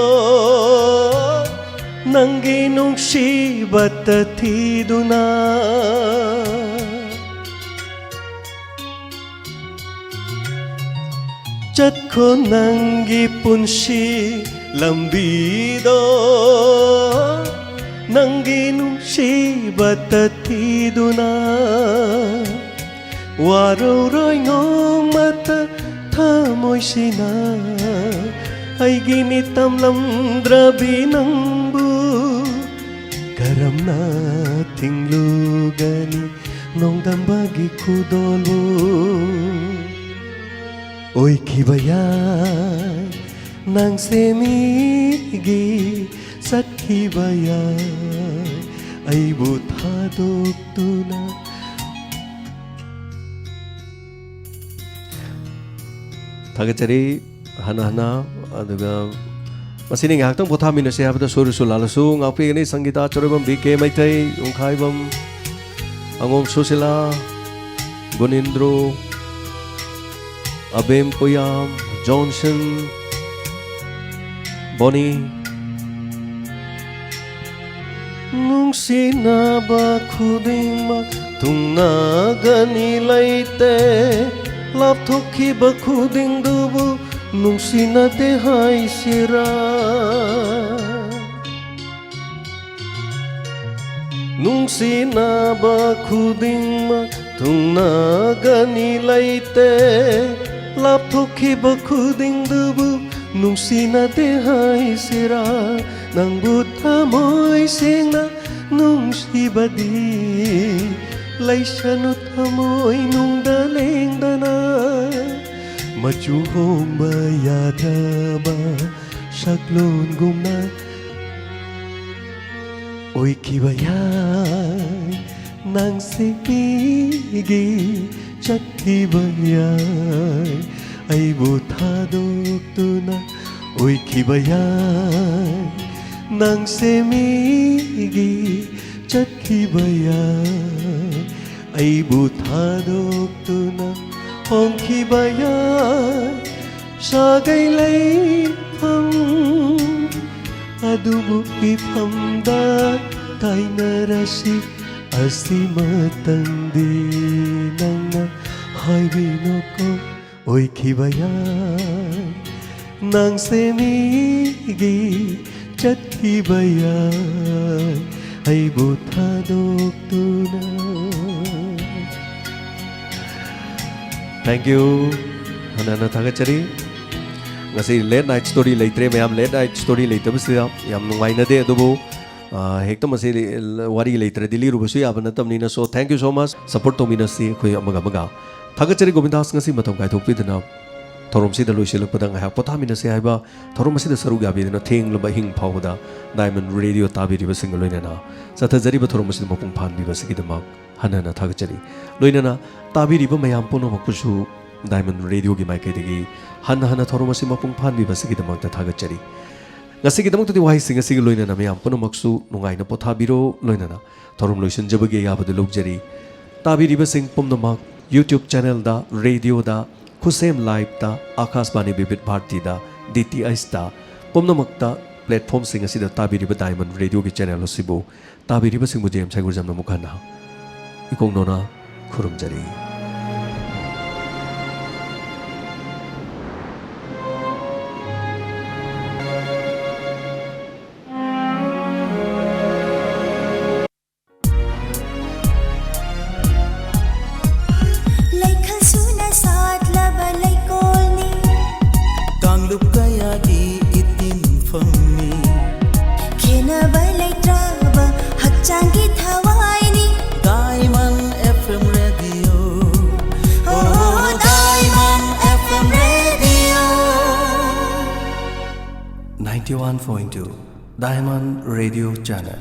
ꯅꯪꯒꯤ ꯅꯨꯡꯁꯤꯕꯇ ꯊꯤꯗꯨꯅ꯫ ꯆꯠꯈꯣ ꯅꯪꯒꯤ ꯄꯨꯟꯁꯤ ꯂꯝꯕꯤꯗꯣ, ꯅꯪꯒꯤ ꯅꯨꯡꯁꯤꯕꯇ ꯊꯤꯗꯨꯅ꯫ ꯋꯥꯔꯧꯔꯣꯏ ꯅꯣꯡꯃꯇ ꯊꯃꯣꯏꯁꯤꯅ, ꯑꯩꯒꯤꯅꯤ ꯇꯝꯂꯝꯗ꯭ꯔꯕꯤ ꯅꯪꯕꯨ ꯀꯔꯝꯅ ꯊꯤꯡꯂꯨꯒꯅꯤ ꯅꯣꯡꯗꯝꯕꯒꯤ ꯈꯨꯗꯣꯜꯕꯨ? ꯑꯣꯏꯈꯤꯕ ꯌꯥꯏ ꯅꯪꯁꯦ ꯃꯤꯒꯤ, ꯆꯠꯈꯤꯕ ꯌꯥꯏ ꯑꯩꯕꯨ ꯊꯥꯗꯣꯛꯇꯨꯅ꯫ ꯊꯥꯒꯠꯆꯔꯤ ꯍꯟꯅ ꯍꯟꯅ꯫ ꯑꯗꯨꯒ ꯃꯁꯤꯅꯤ ꯉꯥꯏꯍꯥꯛꯇꯪ ꯄꯣꯊꯥꯃꯤꯟꯅꯁꯤ ꯍꯥꯏꯕꯗ ꯁꯣꯏꯔꯁꯨ ꯂꯥꯜꯂꯁꯨ ꯉꯥꯛꯄꯤꯒꯅꯤ ꯁꯪꯒꯤꯇꯥ ꯆꯔꯣꯏꯕꯝ ꯕꯤ ꯀꯦ ꯃꯩꯇꯩ, ꯎꯪꯈꯥꯏꯕꯝ ꯑꯉꯣꯝ ꯁꯨꯁꯤꯂꯥ, ꯒꯨꯅꯤꯟꯗ꯭ꯔꯣ, ꯑꯕꯦꯝ ꯄꯨꯌꯥꯝ, ꯖꯣꯟꯁꯟ, ꯕꯣꯅꯤ꯫ ꯅꯨꯡꯁꯤꯅꯕ ꯈꯨꯗꯤꯡꯃꯛ ꯊꯨꯡꯅꯒꯅꯤ ꯂꯩꯇꯦ, ꯂꯥꯞꯊꯣꯛꯈꯤꯕ ꯈꯨꯗꯤꯡꯗꯨꯕꯨ ꯅꯨꯡꯁꯤꯅꯗꯦ ꯍꯥꯏꯁꯤꯔꯥ? ꯅꯨꯡꯁꯤꯅꯕ ꯈꯨꯗꯤꯡꯃꯛ ꯊꯨꯡꯅꯒꯅꯤ ꯂꯩꯇꯦ, ꯂꯥꯞꯊꯣꯛꯈꯤꯕ ꯈꯨꯗꯤꯡꯗꯨꯕꯨ ꯅꯨꯡꯁꯤꯅꯗꯦ ꯍꯥꯏꯁꯤꯔꯥ? ꯅꯪꯕꯨ ꯊꯃꯣꯏ ꯁꯦꯡꯅ ꯅꯨꯡꯁꯤꯕꯗꯤ ꯂꯩꯁꯅꯨ ꯊꯃꯣꯏ ꯅꯨꯡꯗ ꯂꯦꯡꯗꯅ꯫ ꯃꯆꯨ ꯍꯣꯡꯕ ꯌꯥꯗ꯭ꯔꯕ ꯁꯛꯂꯣꯟꯒꯨꯝꯅ ꯑꯣꯏꯈꯤꯕ ꯌꯥꯏ ꯅꯪꯁꯦ ꯃꯤꯒꯤ, ꯆꯠꯈꯤꯕ ꯌꯥꯏ ꯑꯩꯕꯨ ꯊꯥꯗꯣꯛꯇꯨꯅ꯫ ꯑꯣꯏꯈꯤꯕ ꯌꯥꯏ ꯅꯪꯁꯦ ꯃꯤꯒꯤ, ꯆꯠꯈꯤꯕ ꯌꯥꯏ ꯑꯩꯕꯨ ꯊꯥꯗꯣꯛꯇꯨꯅ꯫ ꯍꯣꯡꯈꯤꯕ ꯌꯥꯏ ꯁꯥꯒꯩ ꯂꯩꯐꯝ, ꯑꯗꯨꯕꯨ ꯏꯐꯝꯗ ꯇꯥꯏꯅꯔꯁꯤ꯫ ꯑꯁꯤꯃꯇꯪꯗꯤ ꯅꯪꯅ ꯍꯥꯏꯕꯤꯅꯨꯀꯣ꯫ ꯑꯣꯏꯈꯤꯕ ꯌꯥꯏ ꯅꯪꯁꯦ ꯃꯤꯒꯤ, ꯆꯠꯈꯤꯕ ꯌꯥꯏ ꯑꯩꯕꯨ ꯊꯥꯗꯣꯛꯇꯨꯅ꯫ Thank you. ꯍꯟꯅ ꯍꯟꯅ ꯊꯥꯒꯠꯆꯔꯤ꯫ ꯉꯁꯤ late night story ꯂꯩꯇ꯭ꯔꯦ ꯃꯌꯥꯝ꯫ Late night story ꯂꯩꯇꯕꯁꯤꯗ ꯌꯥꯝ ꯅꯨꯡꯉꯥꯏꯅꯗꯦ, ꯑꯗꯨꯕꯨ, ꯑ, ꯍꯦꯛꯇ ꯃꯁꯤ ꯋꯥꯔꯤ ꯂꯩꯇ꯭ꯔꯗꯤ ꯂꯤꯔꯨꯕꯁꯨ ꯌꯥꯕ ꯅꯠꯇꯕꯅꯤꯅ꯫ So, thank you so much. Support ꯇꯧꯃꯤꯟꯅꯁꯤ ꯑꯩꯈꯣꯏ ꯑꯃꯒ ꯑꯃꯒ꯫ ꯊꯥꯒꯠꯆꯔꯤ ꯒꯣꯕꯤꯟꯗꯥꯁ, ꯉꯁꯤ ꯃꯇꯝ ꯀꯥꯏꯊꯣꯛꯄꯤꯗꯨꯅ ꯊꯧꯔꯝꯁꯤꯗ ꯂꯣꯏꯁꯤꯜꯂꯛꯄꯗ ꯉꯥꯏꯍꯥꯛ ꯄꯣꯊꯥꯃꯤꯟꯅꯁꯤ ꯍꯥꯏꯕ, ꯊꯧꯔꯝ ꯑꯁꯤꯗ ꯁꯔꯨꯛ ꯌꯥꯕꯤꯗꯨꯅ ꯊꯦꯡꯂꯕ ꯑꯍꯤꯡ ꯐꯥꯎꯕꯗ Diamond Radio ꯇꯥꯕꯤꯔꯤꯕꯁꯤꯡꯒ ꯂꯣꯏꯅꯅ ꯆꯠꯊꯖꯔꯤꯕ ꯊꯧꯔꯝ ꯑꯁꯤꯗ ꯃꯄꯨꯡ ꯐꯥꯍꯟꯕꯤꯕꯁꯤꯒꯤꯗꯃꯛ ꯍꯟꯅ ꯍꯟꯅ ꯊꯥꯒꯠꯆꯔꯤ꯫ ꯂꯣꯏꯅꯅ ꯇꯥꯕꯤꯔꯤꯕ ꯃꯌꯥꯝ ꯄꯨꯝꯅꯃꯛꯄꯨꯁꯨ Diamond Radio ꯒꯤ ꯃꯥꯏꯀꯩꯗꯒꯤ ꯍꯟꯅ ꯍꯟꯅ ꯊꯧꯔꯝ ꯑꯁꯤ ꯃꯄꯨꯡ ꯐꯥꯍꯟꯕꯤꯕꯁꯤꯒꯤꯗꯃꯛꯇ ꯊꯥꯒꯠꯆꯔꯤ꯫ ꯉꯁꯤꯒꯤꯗꯃꯛꯇꯗꯤ ꯋꯥꯍꯩꯁꯤꯡ ꯑꯁꯤꯒꯤ ꯂꯣꯏꯅꯅ ꯃꯌꯥꯝ ꯄꯨꯝꯅꯃꯛꯁꯨ ꯅꯨꯡꯉꯥꯏꯅ ꯄꯣꯊꯥꯕꯤꯔꯣ꯫ ꯂꯣꯏꯅꯅ ꯊꯧꯔꯝ ꯂꯣꯏꯁꯤꯟꯖꯕꯒꯤ ꯑꯌꯥꯕꯗꯨ ꯂꯧꯖꯔꯤ꯫ ꯇꯥꯕꯤꯔꯤꯕꯁꯤꯡ ꯄꯨꯝꯅꯃꯛ YouTube channel ꯗ, ꯔꯦꯗꯤꯑꯣꯗ, ꯈꯨꯠꯁꯦꯝ live ꯇ, ꯑꯥꯀꯥꯁꯕꯥꯅꯤ ꯕꯤꯕꯤꯠ ꯚꯥꯔꯇꯤꯗ, DTH ꯇ, ꯄꯨꯝꯅꯃꯛꯇ platform ꯁꯤꯡ ꯑꯁꯤꯗ ꯇꯥꯕꯤꯔꯤꯕ Diamond Radio ꯒꯤ channel ꯑꯁꯤꯕꯨ ꯇꯥꯕꯤꯔꯤꯕꯁꯤꯡꯕꯨ ꯖꯦꯝꯁ ꯍꯩꯒꯨꯔꯖꯝꯅ ꯑꯃꯨꯛ ꯍꯟꯅ ꯏꯀꯣꯛ ꯅꯣꯅ ꯈꯨꯔꯨꯝꯖꯔꯤ꯫ ꯂꯩꯈꯜ ꯁꯨꯅ ꯁꯥꯠꯂꯕ ꯂꯩꯀꯣꯜꯅꯤ꯫ ꯀꯥꯡꯂꯨꯞ ꯀꯌꯥꯒꯤ ꯏꯇꯤꯟꯐꯝꯅꯤ꯫ ꯈꯦꯟꯅꯕ ꯂꯩꯇ꯭ꯔꯕ ꯍꯛꯆꯥꯡꯒꯤ ꯊꯋꯥꯏꯅꯤ꯫ Diamond FM Radio. Oh, Diamond FM Radio. Ninety one point two Diamond Radio Channel.